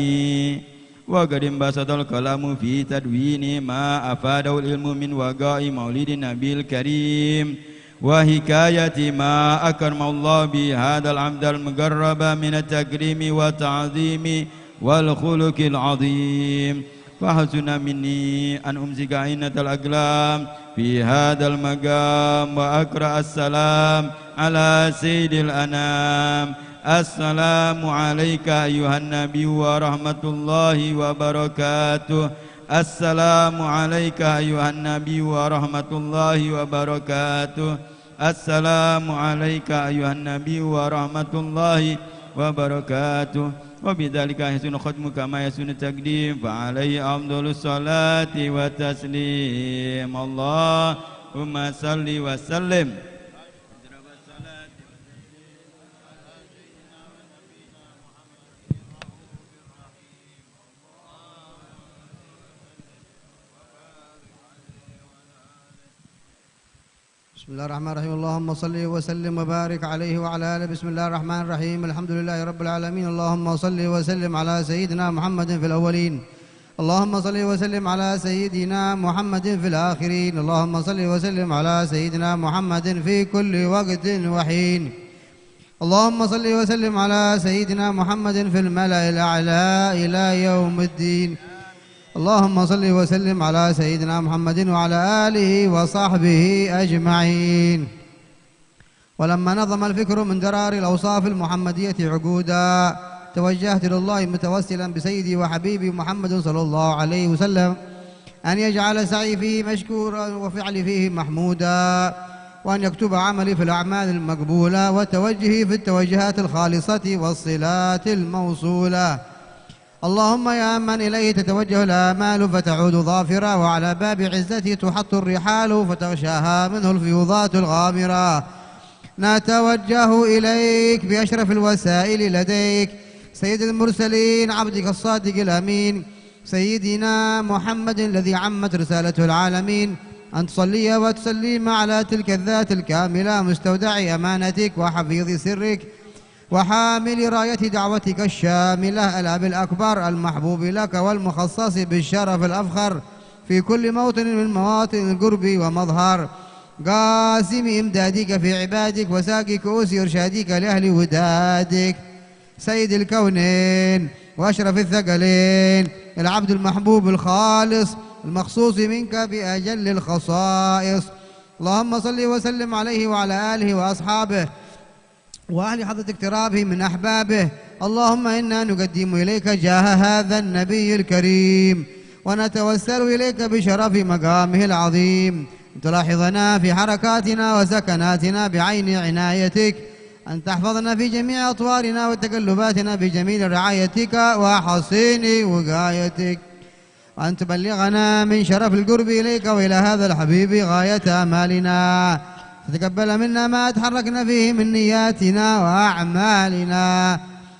وقد انبسط القلم في تدوين ما أفاده العلم من وقائع مولد النبي الكريم، وحكاية ما أكرم الله به هذا العبد المقرب من التكريم والتعظيم والخلق العظيم. فحسن مني أن أمسك عينة الأقلام في هذا المقام وأقرأ السلام على سيد الأنام. السلام عليك أيها النبي ورحمة الله وبركاته. السلام عليك أيها النبي ورحمة الله وبركاته. السلام عليك أيها النبي ورحمة الله وبركاته. وبذلك يحسن الختم كما يحسن التقديم، فعليه أفضل الصلاة والتسليم. اللهم صل وسلم. بسم الله الرحمن الرحيم. اللهم صل وسلم وبارك عليه وعلى آله. بسم الله الرحمن الرحيم. الحمد لله رب العالمين. اللهم صل وسلم على سيدنا محمد في الأولين. اللهم صل وسلم على سيدنا محمد في الآخرين. اللهم صل وسلم على سيدنا محمد في كل وقت وحين. اللهم صل وسلم على سيدنا محمد في الملأ الأعلى إلى يوم الدين. اللهم صل وسلم على سيدنا محمد وعلى آله وصحبه أجمعين. ولما نظم الفكر من درر الأوصاف المحمدية عقودا، توجهت إلى الله متوسلا بسيدي وحبيبي محمد صلى الله عليه وسلم أن يجعل سعي فيه مشكورا وفعلي فيه محمودا، وأن يكتب عملي في الأعمال المقبولة وتوجهي في التوجهات الخالصة والصلات الموصولة. اللهم يا من إليه تتوجه الآمال فتعود ظافرة، وعلى باب عزته تحط الرحال فتغشاها منه الفيوضات الغامرة، نتوجه إليك بأشرف الوسائل لديك، سيد المرسلين، عبدك الصادق الأمين، سيدنا محمد الذي عمت رسالته العالمين، أن تصلي وتسلم على تلك الذات الكاملة، مستودع أمانتك وحفيظ سرك، وحامل راية دعوتك الشاملة، الأب الأكبر المحبوب لك والمخصص بالشرف الأفخر في كل موطن من مواطن القرب ومظهر، قاسم إمدادك في عبادك وساقي كؤوس إرشادك لأهل ودادك، سيد الكونين وأشرف الثقلين، العبد المحبوب الخالص المخصوص منك بأجل الخصائص. اللهم صل وسلم عليه وعلى آله وأصحابه وأهل حضرة اقترابه من أحبابه. اللهم إنا نقدم إليك جاه هذا النبي الكريم، ونتوسل إليك بشرف مقامه العظيم أن تلاحظنا في حركاتنا وسكناتنا بعين عنايتك، أن تحفظنا في جميع أطوارنا وتقلباتنا بجميل رعايتك وحصين وقايتك. وأن تبلغنا من شرف القرب إليك وإلى هذا الحبيب غاية آمالنا، تتقبل منا ما أتحركنا فيه من نياتنا وأعمالنا،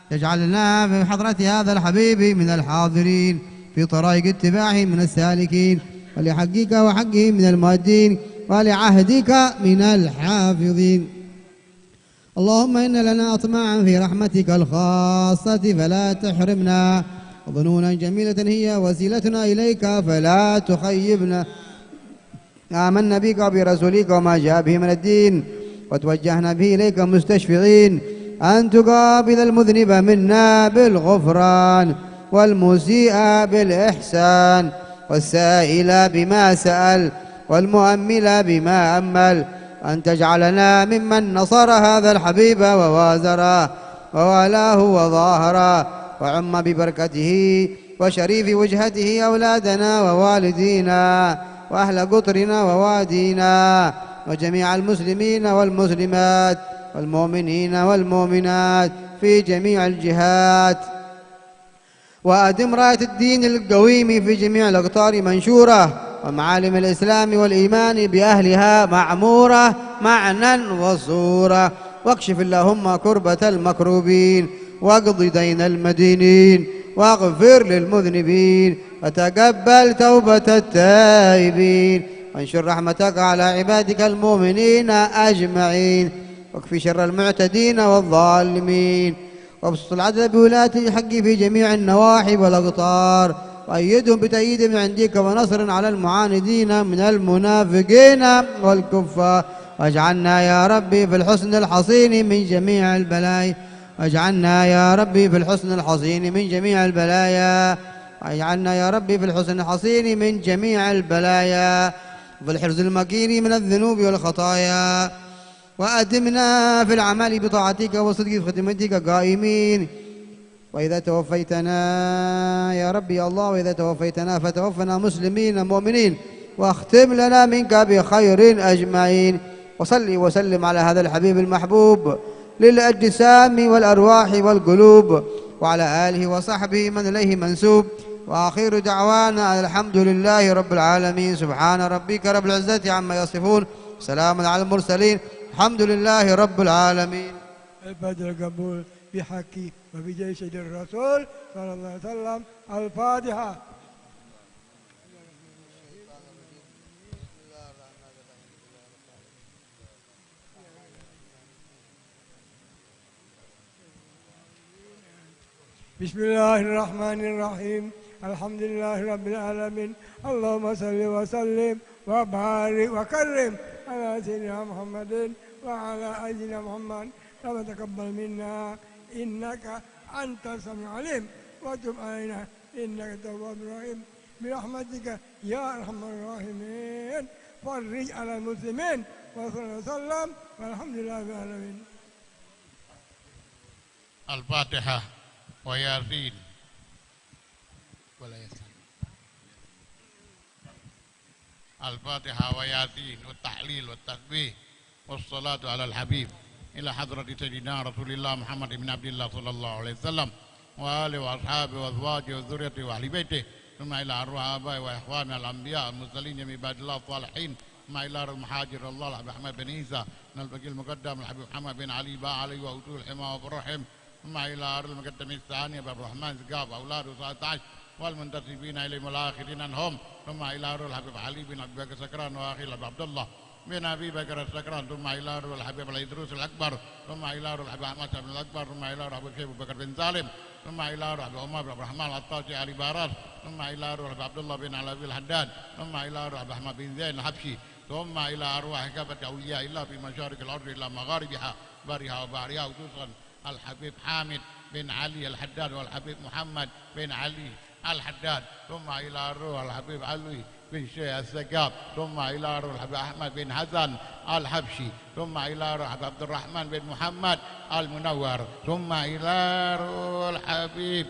تجعلنا في حضرة هذا الحبيب من الحاضرين في طرائق اتباعه من السالكين، ولحقك وحقه من المؤدين، ولعهدك من الحافظين. اللهم إن لنا أطماعا في رحمتك الخاصة فلا تحرمنا، وظنونا جميلة هي وسيلتنا إليك فلا تخيبنا. آمنا بك وبرسولك وما جاء به من الدين، وتوجهنا به إليك مستشفعين أن تقابل المذنب منا بالغفران، والمسيء بالإحسان، والسائل بما سأل، والمؤمل بما أمل، أن تجعلنا ممن نصر هذا الحبيب ووازره ووالاه وظاهره، وعم ببركته وشريف وجهته أولادنا ووالدينا وأهل قطرنا ووادينا وجميع المسلمين والمسلمات والمؤمنين والمؤمنات في جميع الجهات. وأدم راية الدين القويم في جميع الأقطار منشورة، ومعالم الإسلام والإيمان بأهلها معمورة معنى وصورة، واكشف اللهم كربة المكروبين، واقض دين المدينين، واغفر للمذنبين، وتقبل توبة التائبين، وانشر رحمتك على عبادك المؤمنين أجمعين، واكف شر المعتدين والظالمين، وابسط العدل بولاة الحق في جميع النواحي والأقطار، وأيدهم بتأييد من عندك ونصر على المعاندين من المنافقين والكفار، واجعلنا يا ربي في الحصن الحصين من جميع البلايا، واجعلنا يا ربي في الحصن الحصين من جميع البلايا، واجعلنا يا ربي في الحصن الحصين من جميع البلايا، وفي الحرز المكين من الذنوب والخطايا، وأدمنا في العمل بطاعتك والصدق في خدمتك قائمين. وإذا توفيتنا يا ربي يا الله، وإذا توفيتنا فتوفنا مسلمين مؤمنين، واختم لنا منك بخير أجمعين. وصل وسلم على هذا الحبيب المحبوب للأجسام والأرواح والقلوب، وعلى آله وصحبه من إليه منسوب. وآخر دعوانا الحمد لله رب العالمين. سبحان ربك رب العزة عما يصفون. سلام على المرسلين. الحمد لله رب العالمين. البدر القبول بحقي وبجاه سيد الرسول صلى الله عليه وسلم. الفاتحة. بسم الله الرحمن الرحيم. الحمد لله رب العالمين. اللهم صل وسلم وبارك وكرم على سيدنا محمد وعلى آل سيدنا محمد. ربنا تقبل منا إنك أنت السميع العليم وتب علينا إنك التواب الرحيم. برحمتك يا أرحم الراحمين. فرج على المسلمين. وصلى وسلم والحمد لله رب العالمين. الفاتحة وياسين. ولا ياسين. الفاتحة وياسين والتحليل والتسبيح والصلاة على الحبيب إلى حضرة سيدنا رسول الله محمد بن عبد الله صلى الله عليه وسلم وآله وأصحابه وأزواجه وذريته وأهل بيته، ثم إلى أرواح آبائه وإخوانه الأنبياء والمرسلين جميع عباد الله الصالحين، ثم إلى روح المهاجر الله الحبيب أحمد بن عيسى، من الفقيه المقدم الحبيب محمد بن علي، باع عليه وأصول الحمى والرحم، ثم إلى أرواح المقدم الثاني أبي عبد الرحمن سقاف وأولاده وسائر التعش والمنتسبين إليهم والآخذين عنهم، ثم إلى أرواح الحبيب علي بن أبي بكر سكران وأخيه الحبيب عبد الله بن أبي بكر السكران، ثم إلى أرواح الحبيب الإدريس الأكبر، ثم إلى أرواح الحبيب أحمد بن الأكبر، ثم إلى أرواح الحبيب شيخ أبو بكر بن سالم، ثم إلى أرواح الحبيب عمر بن عبد الرحمن العطاشي آل باراس، ثم إلى أرواح الحبيب عبد الله بن علوي الحداد، ثم إلى أرواح الحبيب أحمد بن زين الحبشي، ثم إلى أرواح كافة أولياء الله في مشارق الأرض إلى مغاربها، برها وبحرها، خصوصا الحبيب حامد بن علي الحداد والحبيب محمد بن علي الحداد، ثم إلى روح الحبيب علوي بن شيخ السقاف، ثم إلى روح الحبيب أحمد بن حسن الحبشي، ثم إلى روح الحبيب عبد الرحمن بن محمد المنور، ثم إلى روح الحبيب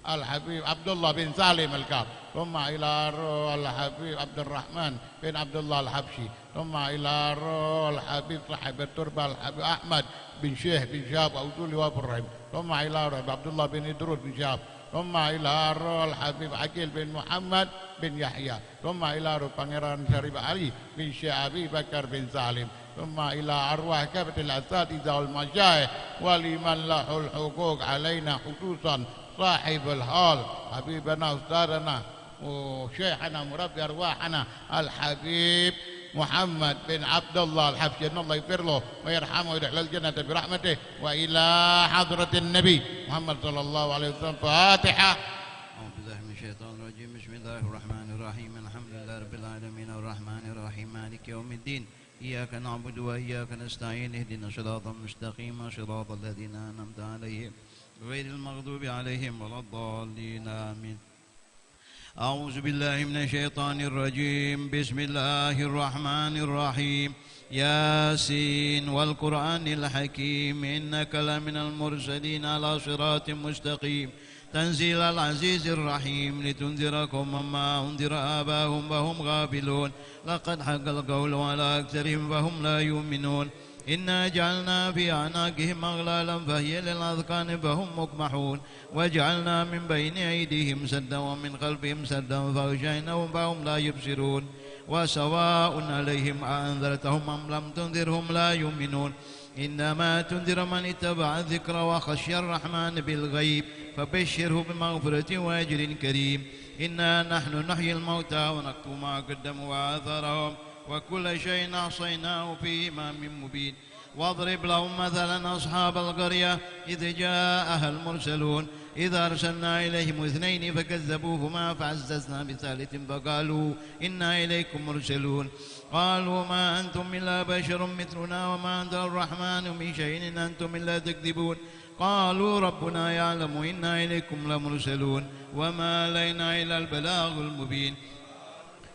الحبيب عبد الله بن سالم الكاف، ثم إلى روح الحبيب عبد الرحمن بن عبد الله الحبشي، ثم إلى روح الحبيب صاحب التربة الحبيب أحمد بن شيخ بن شهاب أوزولي وأبراهيم، ثم إلى روح عبد الله بن إدريس بن شهاب، ثم إلى روح الحبيب عقيل بن محمد بن يحيى، ثم إلى روح Pangeran Syarif Ali bin Syekh Abi Bakar bin Salim, ثم إلى أرواح كافة الأساتذة والمشايخ ولمن له الحقوق علينا، خصوصا صاحب الحال حبيبنا أستاذنا وشيخنا مربي أرواحنا الحبيب محمد بن عبد الله الحبشي، أن الله يغفر له ويرحمه ويدخله الجنة برحمته، وإلى حضرة النبي محمد صلى الله عليه وسلم. فاتحة. أعوذ بالله من الشيطان الرجيم. بسم الله الرحمن الرحيم. الحمد لله رب العالمين. الرحمن الرحيم. مالك يوم الدين. إياك نعبد وإياك نستعين. اهدنا الصراط المستقيم. صراط الذين أنعمت عليهم. غير المغضوب عليهم ولا الضالين. آمين. أعوذ بالله من الشيطان الرجيم. بسم الله الرحمن الرحيم. ياسين والقرآن الحكيم. إنك لمن المرسلين على صراط مستقيم. تنزيل العزيز الرحيم. لتنذر قوما ما أنذر آباؤهم فهم غافلون. لقد حق القول على أكثرهم فهم لا يؤمنون. إنا جعلنا في أعناقهم أغلالا فهي للأذقان فهم مقمحون. وجعلنا من بين أيديهم سدا ومن خلفهم سدا فأغشيناهم فهم لا يبصرون. وسواء عليهم أأنذرتهم أم لم تنذرهم لا يؤمنون. إنما تنذر من اتبع الذكر وخشي الرحمن بالغيب فبشره بمغفرة وأجر كريم. إنا نحن نحيي الموتى ونكتب ما قدموا وآثارهم وكل شيء أحصيناه في إمام مبين. واضرب لهم مثلا أصحاب القرية إذ جاءها المرسلون إذ أرسلنا إليهم اثنين فكذبوهما فعززنا بثالث فقالوا إنا إليكم مرسلون. قالوا ما أنتم إلا بشر مثلنا وما أنزل الرحمن من شيء إن أنتم إلا تكذبون. قالوا ربنا يعلم إنا إليكم لمرسلون وما علينا إلا البلاغ المبين.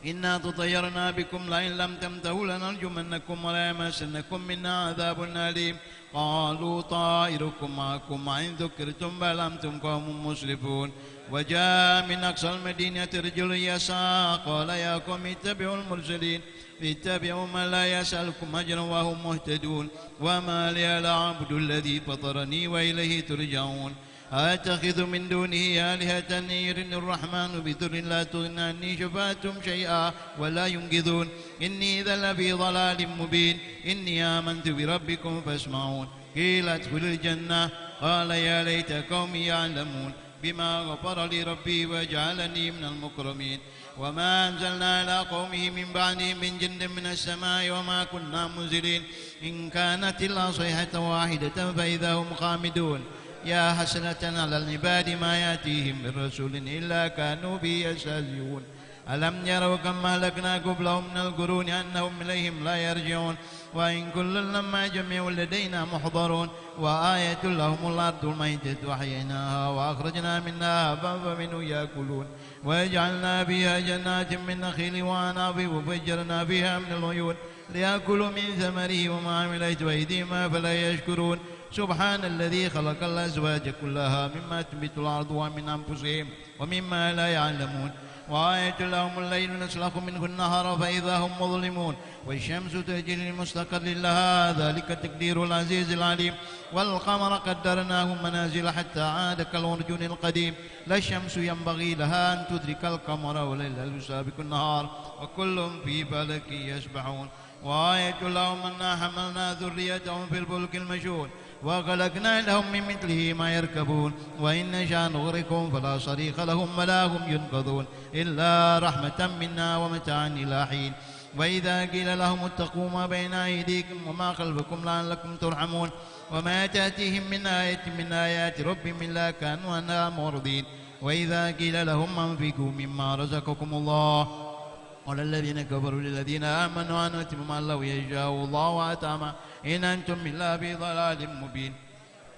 إنا تطيرنا بكم لئن لم تنتهوا لنرجمنكم وليمسنكم منا عذاب أليم. قالوا طائركم معكم أئن ذكرتم بل أنتم قوم مسرفون. وجاء من أقصى المدينة رجل يسعى قال يا قوم اتبعوا المرسلين اتبعوا من لا يسألكم أجرا وهم مهتدون. وما لي لا أعبد الذي فطرني وإليه ترجعون. أأتخذ من دونه آلهة إن يردن الرحمن بضر لا تغن عني شفاعتهم شيئا ولا ينقذون. إني إذا لفي ضلال مبين. إني آمنت بربكم فاسمعون. قيل ادخل الجنة. قال يا ليت قومي يعلمون. بما غفر لي ربي وجعلني من المكرمين. وما أنزلنا على قومه من بعده من جند من السماء وما كنا منزلين. إن كانت إلا صيحة واحدة فإذا هم خامدون. يا حسرة على العباد ما يأتيهم من رسول إلا كانوا به يستهزئون. ألم يروا كم أهلكنا قبلهم من القرون أنهم إليهم لا يرجعون. وإن كل لما جميع لدينا محضرون. وآية لهم الأرض الميتة أحييناها وأخرجنا منها حبا فمنه يأكلون. وجعلنا فيها جنات من نخيل وأعناب وفجرنا فيها من العيون ليأكلوا من ثمره وما عملته أيديهم أفلا يشكرون. سبحان الذي خلق الأزواج كلها مما تنبت الأرض ومن أنفسهم ومما لا يعلمون. وآية لهم الليل نسلخ منه النهار فإذا هم مظلمون. والشمس تجري لمستقر لها ذلك تقدير العزيز العليم. والقمر قدرناه منازل حتى عاد كالعرجون القديم. لا الشمس ينبغي لها أن تدرك القمر ولا الليل سابق النهار وكل في فلك يسبحون. وآية لهم أنا حملنا ذريتهم في الفلك المشحون وخلقنا لهم من مثله ما يركبون وإن نشأ نغرقهم فلا صريخ لهم ولا هم ينقذون إلا رحمة منا ومتاعا إلى حين. وإذا قيل لهم اتقوا ما بين أيديكم وما خلفكم لعلكم ترحمون وما تأتيهم من آية من آيات ربهم إلا كانوا عنها معرضين. وإذا قيل لهم أنفقوا مما رزقكم الله قال الذين كفروا للذين آمنوا أنطعم من لو يشاء الله أطعمه إن أنتم إلا في ضلال مبين.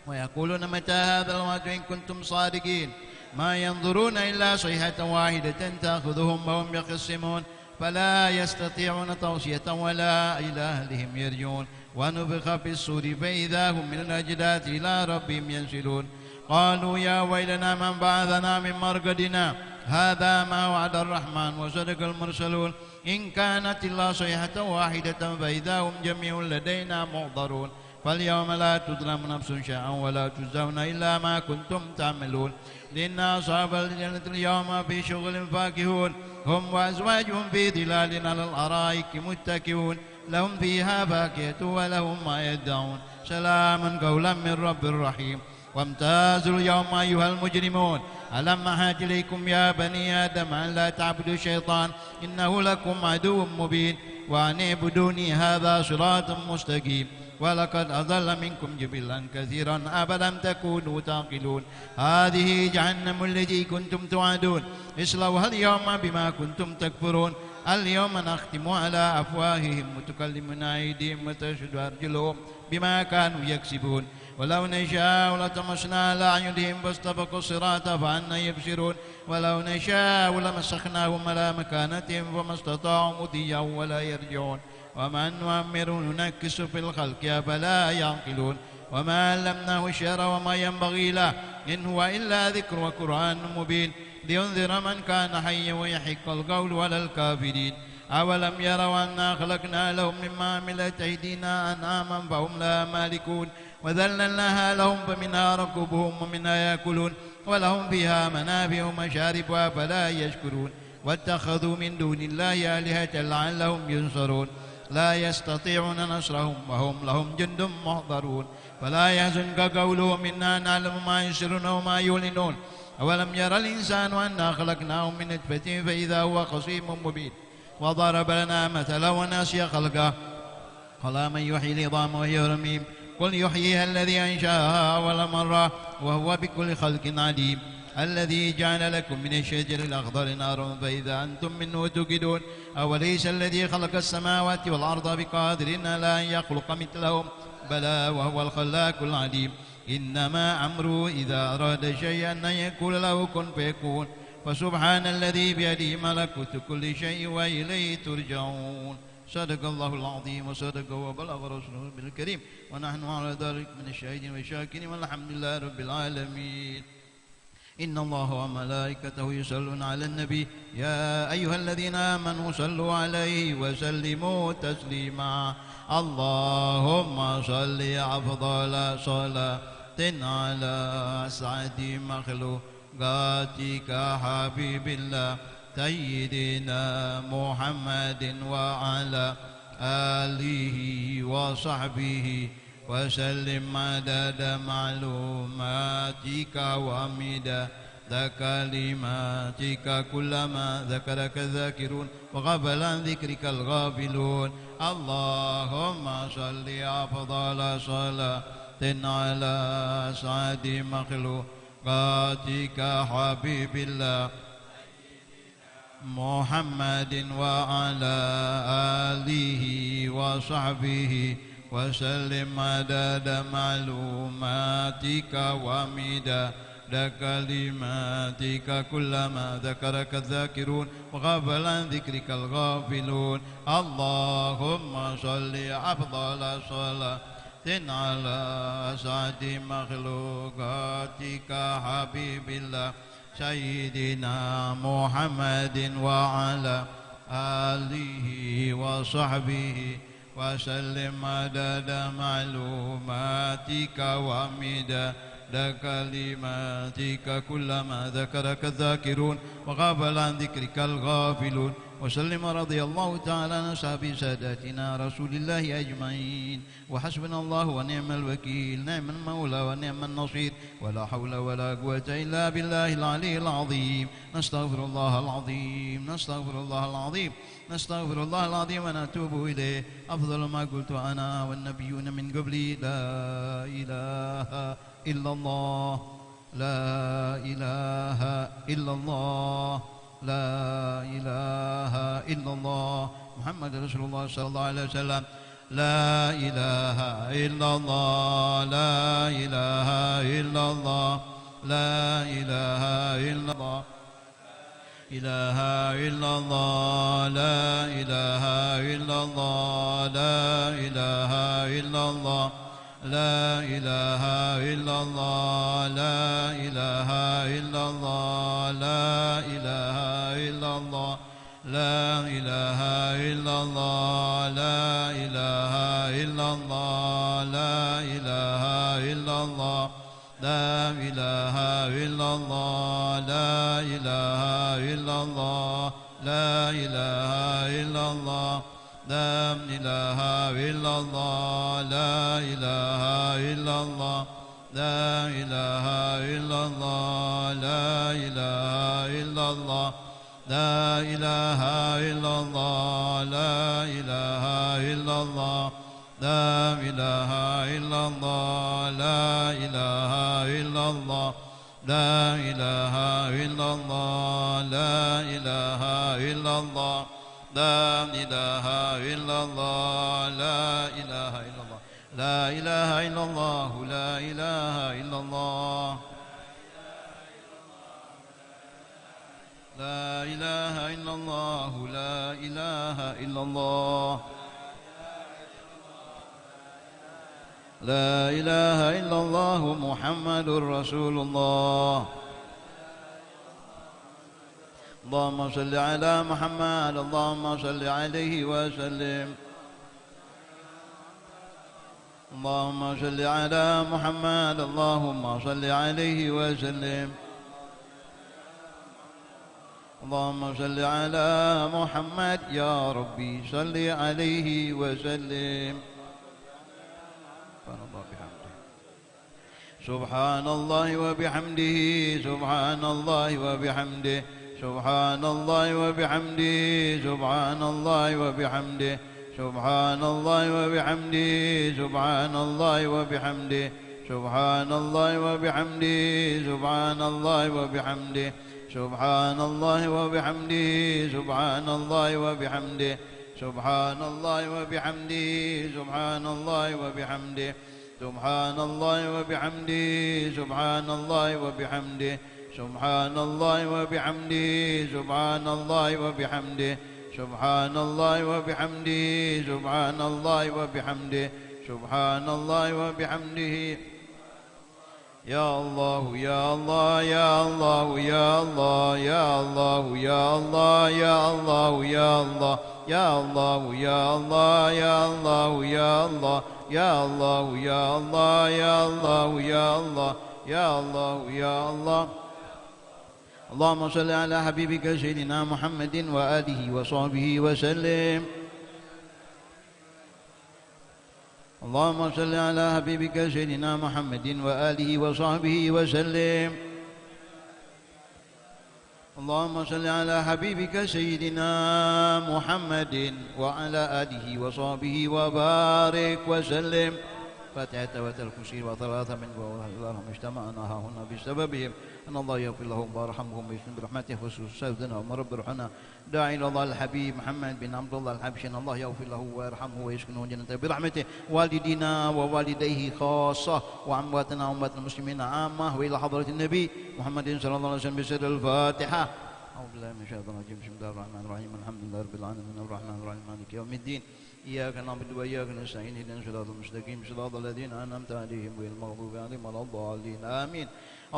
ويقولون متى هذا الوعد إن كنتم صادقين. ما ينظرون إلا صيحة واحدة تأخذهم وهم يخصمون. فلا يستطيعون توصية ولا إلى أهلهم يرجعون. ونفخ في الصور فإذا هم من الأجداث إلى ربهم ينسلون. قالوا يا ويلنا من بعثنا من مرقدنا. هذا ما وعد الرحمن وصدق المرسلون. إن كانت إلا صيحة واحدة فإذا هم جميع لدينا محضرون. فاليوم لا تظلم نفس شيئا ولا تجزون إلا ما كنتم تعملون. إن أصحاب الجنة اليوم في شغل فاكهون. هم وأزواجهم في ظلال على الأرائك متكئون. لهم فيها فاكهة ولهم ما يدعون. سلام قولا من رب رحيم. وامتازوا اليوم أيها المجرمون. ألم أعهد إليكم يا بني آدم أن لا تعبدوا الشيطان إنه لكم عدو مبين وأن اعبدوني هذا صراط مستقيم. ولقد أضل منكم جبلا كثيرا أفلم تكونوا تعقلون. هذه جهنم التي كنتم توعدون اصلوها اليوم بما كنتم تكفرون. اليوم نختم على أفواههم وتكلمنا أيديهم وتشهد أرجلهم بما كانوا يكسبون. ولو نشاء لطمسنا على أعينهم فاستبقوا الصراط فأنى يبصرون. ولو نشاء لمسخناهم على مكانتهم فما استطاعوا مضيا ولا يرجعون. ومن نعمره ننكسه في الخلق أفلا يعقلون. وما علمناه الشعر وما ينبغي له إن هو إلا ذكر وقرآن مبين لينذر من كان حيا ويحق القول على الكافرين. أولم يروا أنا خلقنا لهم مما عملت أيدينا أنعاما فهم لها مالكون وذللناها لهم فمنها ركوبهم ومنها يأكلون ولهم فيها منافع ومشارب أفلا يشكرون. واتخذوا من دون الله آلهة لعلهم ينصرون. لا يستطيعون نصرهم وهم لهم جند محضرون. فلا يحزنك قولهم إنا نعلم ما يسرون وما يعلنون. أولم ير الإنسان أنا خلقناه من نطفة فإذا هو خصيم مبين. وضرب لنا مثلا ونسي خلقه. قال من يحيي العظام وهي رميم. قل يحييها الذي أنشأها أول مرة وهو بكل خلق عليم. الذي جعل لكم من الشجر الأخضر نارا فإذا أنتم منه توقدون. أوليس الذي خلق السماوات والأرض بقادر على أن يخلق مثلهم؟ بلى وهو الخلاق العليم. إنما أمره إذا أراد شيئا أن يقول له كن فيكون. فسبحان الذي بيده ملكوت كل شيء وإليه ترجعون. صدق الله العظيم وصدق وبلغ رسوله النبي الكريم ونحن على ذلك من الشاهدين والشاكرين والحمد لله رب العالمين. إن الله وملائكته يصلون على النبي يا أيها الذين آمنوا صلوا عليه وسلموا تسليما. اللهم صل أفضل صلاة على أسعد مخلوقاتك حبيب الله سيدنا محمد وعلى آله وصحبه وسلم عدد معلوماتك ومداد كلماتك كلما ذكرك الذاكرون وغفل عن ذكرك الغافلون. اللهم صل أفضل صلاة على أسعد مخلوقاتك حبيب الله محمد وعلى آله وصحبه وسلم عدد معلوماتك ومداد كلماتك، كلما ذكرك الذاكرون وغفل عن ذكرك الغافلون. اللهم صل أفضل صلاة على أسعد مخلوقاتك حبيب الله سيدنا محمد وعلى آله وصحبه وسلم عدد معلوماتك ومداد كلماتك، كلما ذكرك الذاكرون وغفل عن ذكرك الغافلون. وسلم، رضي الله تعالى عن أصحاب ساداتنا رسول الله أجمعين. وحسبنا الله ونعم الوكيل، نعم المولى ونعم النصير، ولا حول ولا قوة إلا بالله العلي العظيم. نستغفر الله العظيم، نستغفر الله العظيم، نستغفر الله العظيم ونتوب إليه. أفضل ما قلت أنا والنبيون من قبلي: لا إله إلا الله، لا إله إلا الله، لا إله إلا الله، محمد رسول الله صلى الله عليه وسلم. لا إله إلا الله، لا إله إلا الله، لا إله إلا الله. إله إلا الله، لا إله إلا الله، لا إله إلا الله، لا إله إلا الله، لا إله إلا الله، لا إله إلا الله. لا إله إلا الله، لا إله إلا الله، لا إله إلا الله، لا إله إلا الله، لا إله إلا الله، لا إله إلا الله، لا إله إلا الله، لا إله إلا الله، لا إله إلا الله، لا إله إلا الله. لا إله إلا الله، لا إله إلا الله، لا إله إلا الله، لا إله إلا الله، لا إله إلا الله، لا إله إلا الله، لا إله إلا الله، لا إله إلا الله، لا إله إلا الله، لا إله إلا الله. لا إله إلا الله، لا إله إلا الله. لا إله إلا الله محمد رسول الله. اللهم صل على محمد، اللهم صل عليه وسلم. اللهم صل على محمد، اللهم صل عليه وسلم. اللهم صل على محمد، يا ربي صل عليه وسلم. سبحان الله بحمده. سبحان الله وبحمده، سبحان الله وبحمده، سبحان الله وبحمده، سبحان الله وبحمده، سبحان الله وبحمده، سبحان الله وبحمده، سبحان الله وبحمده، سبحان الله وبحمده، سبحان الله وبحمده، سبحان الله وبحمده، سبحان الله وبحمده، سبحان الله وبحمده، سبحان الله وبحمده، سبحان الله وبحمده، سبحان الله وبحمده، سبحان الله وبحمده، سبحان الله وبحمده، سبحان الله وبحمده، سبحان الله وبحمده. يا الله، يا الله، يا الله، يا الله، يا الله، يا الله، يا الله، يا الله، يا الله، يا الله، يا الله، يا الله، يا الله، يا الله، يا الله، يا الله، يا الله. اللهم صل على حبيبك سيدنا محمد وآله وصحبه وسلم. اللهم صل على حبيبك سيدنا محمد وآله وصحبه وسلم. اللهم صل على حبيبك سيدنا محمد وعلى آله وصحبه وبارك وسلم. الفاتحة وآية الكرسي وثلاثة من قل هو الله أحد، اللهم اجتمعنا هاهنا بسببهم، أن الله يغفر لهم ويرحمهم ويسكنهم برحمته، خصوصا سيدنا عمر بن رحنا، داعي إلى الله الحبيب محمد بن عبد الله الحبشي، أن الله يغفر له ويرحمه ويسكنه الجنة برحمته، والدينا ووالديه خاصة، وأمواتنا وأموات المسلمين عامة، وإلى حضرة النبي محمد صلى الله عليه وسلم بسر الفاتحة. أعوذ بالله من الشيطان الرجيم. بسم الله الرحمن الرحيم. الحمد لله رب العالمين. الرحمن الرحيم. مالك يوم الدين. إياك نعبد وإياك نستعين. اهدنا الصراط المستقيم. صراط الذين أنعمت عليهم غير المغضوب عليهم ولا الضالين. آمين.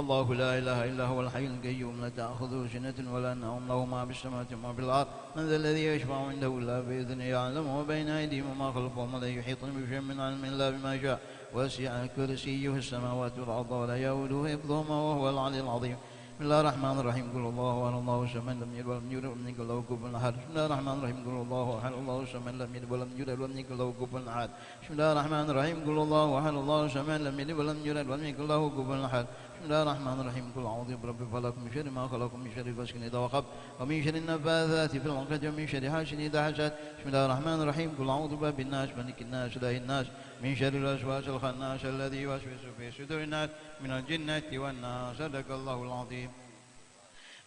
الله لا إله إلا هو الحي القيوم لا تأخذه سنة ولا نوم له ما في السماوات وما في الأرض. من ذا الذي يشفع عنده إلا بإذنه يعلم ما بين أيديهم وما خلفهم ولا يحيطون بشيء من علمه إلا بما شاء وسع كرسيه السماوات والأرض ولا يؤوده حفظهما وهو العلي العظيم. بسم الله الرحمن الرحيم. قل هو الله أحد الله الصمد لم يلد ولم يولد ولم يكن له كفوا أحد. بسم الله الرحمن الرحيم. قل هو الله أحد الله الصمد لم يلد ولم يولد ولم يكن له كفوا أحد. بسم الله الرحمن الرحيم. قل هو الله أحد الله الصمد لم يلد ولم يولد ولم يكن له كفوا أحد. بسم الله الرحمن الرحيم. قل أعوذ برب الفلق، من شر ما خلق، ومن شر غاسق إذا وقب، ومن شر النفاثات في العقد، ومن شر حاسد إذا حسد. بسم الله الرحمن الرحيم. قل أعوذ برب الناس، ملك الناس، إله الناس، من شر الوسواس الخناس الذي يوسوس في صدور الناس من الجنة والناس. صدق الله العظيم.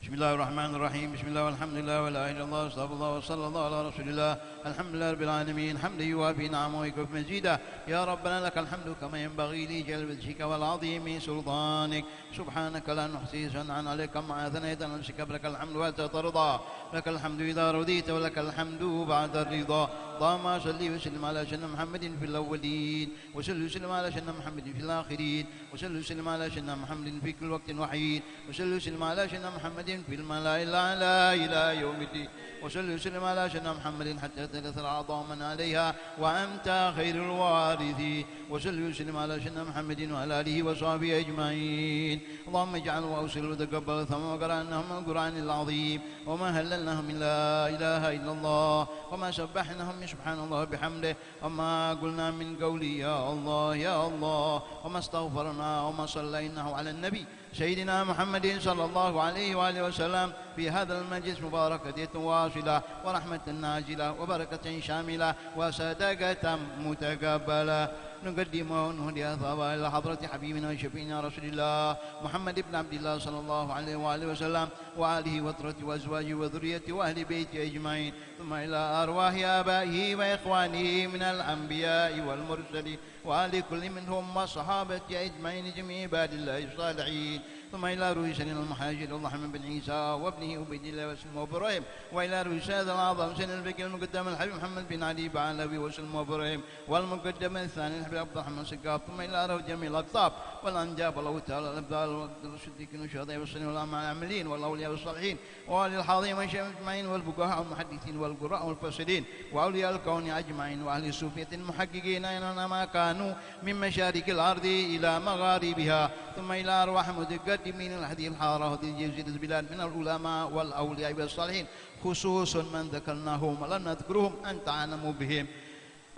بسم الله الرحمن الرحيم. بسم الله والحمد لله ولا إله إلا الله، أستغفر الله، وصلى الله على رسول الله. الحمد لله رب العالمين، حمدا يوافي نعمه ويكافئ مزيده. يا ربنا لك الحمد كما ينبغي لجلال وجهك ولعظيم سلطانك. سبحانك لا نحصي ثناء عليك كما أثنيت على نفسك، لك الحمد حتى ترضى، لك الحمد إذا رضيت، ولك الحمد بعد الرضا. اللهم صل وسلم على سيدنا محمد في الأولين، وصل وسلم على سيدنا محمد في الآخرين، وصل وسلم على سيدنا محمد في كل وقت وحين، وصل وسلم على سيدنا محمد في الملأ الأعلى إلى يوم الدين، وصل وسلم على سيدنا محمد حتى ترث الأرض ومن عليها وأنت خير الوارثين، وصل وسلم على سيدنا محمد وعلى آله وصحبه أجمعين. اللهم اجعل وأوصل وتقبل ثم قرأناهم القرآن العظيم، وما هللناهم من لا إله إلا الله، وما سبحناهم من سبحان الله بحمده، وما قلنا من قول يا الله يا الله، وما استغفرنا وما صليناه على النبي سيدنا محمد صلى الله عليه وآله وسلم في هذا المجلس مباركة واصلة ورحمة نازلة وبركة شاملة وصدقة متقبلة. نقدم ونهدي الثواب إلى حضرة حبيبنا وشفيعنا رسول الله محمد بن عبد الله صلى الله عليه وآله وسلم وآله وأطهاره وأزواجه وذريته وأهل بيته أجمعين. ثم إلى أرواح آبائه وإخوانه من الأنبياء والمرسلين وآل كل منهم وصحابته أجمعين جميع عباد الله الصالحين. ثم إلى روح سيدنا المهاجر الرحمن بن عيسى وابنه عبيد الله وسلم وإبراهيم، وإلى روح سيد الأعظم سيد الفقيه المقدم الحبيب محمد بن علي بعلوي وسلم وإبراهيم، والمقدم الثاني الحبيب عبد الرحمن السقاف، ثم إلى روح جميع الأقطاب والأنجاب والأوتار والأبدال والصديقين والشهداء والصالحين والعاملين والأولياء والصالحين وآل الحاضرين والشيخ أجمعين والفقهاء والمحدثين والقراء والمفسرين وأولياء الكون أجمعين وأهل الصوفية المحققين أينما كانوا من مشارق الأرض إلى مغاربها، ثم إلى أرواح متقدمين هذه الحارة وهذه الجزيرة البلاد من العلماء والأولياء والصالحين، خصوصا من ذكرناهم ولم نذكرهم أنت أعلم بهم.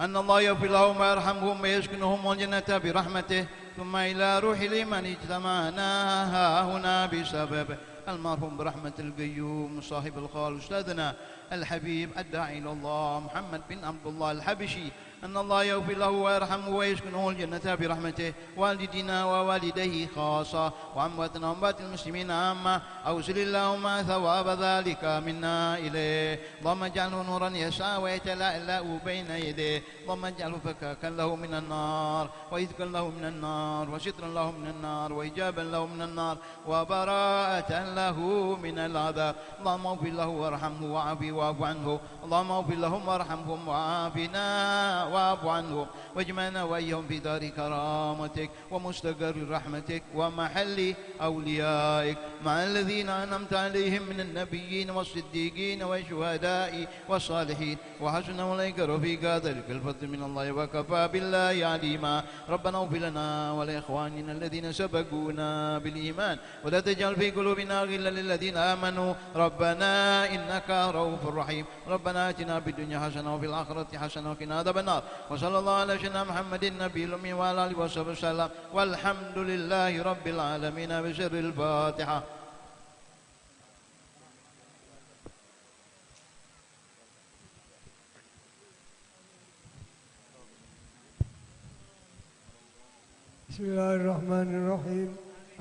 أن الله يغفر لهم ويرحمهم ويسكنهم الجنة برحمته. ثم إلى روح لمن اجتمعنا هاهنا بسبب المرحوم برحمة القيوم صاحب القول أستاذنا الحبيب الداعي إلى الله محمد بن عبد الله الحبشي، أن الله يغفر له ويرحمه ويسكنه الجنة برحمته، والدينا ووالديه خاصة، وأمواتنا وأموات المسلمين عامة. أوصل اللهم ثواب ذلك منا إليه. اللهم اجعله نورا يسعى ويتلألأ بين يديه. اللهم اجعله فكاكا له من النار، وعتقا له من النار، وسترا له من النار، وحجابا له من النار، وبراءة له من العذاب. اللهم اغفر له وارحمه وعافه واعف عنه. اللهم اغفر لهم وارحمهم وعافنا واعف عنهم، واجمعنا وإياهم في دار كرامتك ومستقر رحمتك ومحل أوليائك مع الذين أنعمت عليهم من النبيين والصديقين والشهداء والصالحين وحسن أولئك رفيقا، ذلك الفضل من الله وكفى بالله عليما. ربنا اغفر لنا ولإخواننا الذين سبقونا بالإيمان ولا تجعل في قلوبنا غلا للذين آمنوا ربنا إنك رؤوف رحيم. ربنا آتنا في الدنيا حسنة وفي الآخرة حسنة وقنا عذاب النار. وصلى الله على سيدنا محمد النبي الأمي وعلى آله وصحبه وسلم. والحمد لله رب العالمين. بسر الفاتحة. بسم الله الرحمن الرحيم.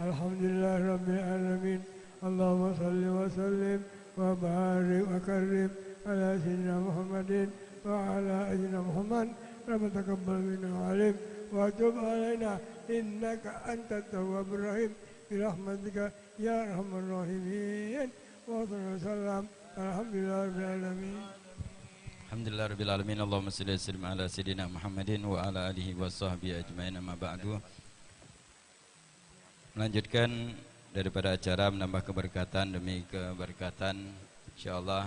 الحمد لله رب العالمين. اللهم صل وسلم وبارك وكرم على سيدنا محمد وعلى آل سيدنا محمد، ربنا تقبل منا وعليم وتب علينا إنك أنت التواب الرحيم برحمتك يا أرحم الراحمين. وصلى وسلم. الحمد لله رب العالمين. الحمد لله رب العالمين. اللهم صل وسلم على سيدنا محمد وعلى آله وصحبه أجمعين. أما بعد. Melanjutkan daripada acara menambah keberkatan demi keberkatan, insyaallah,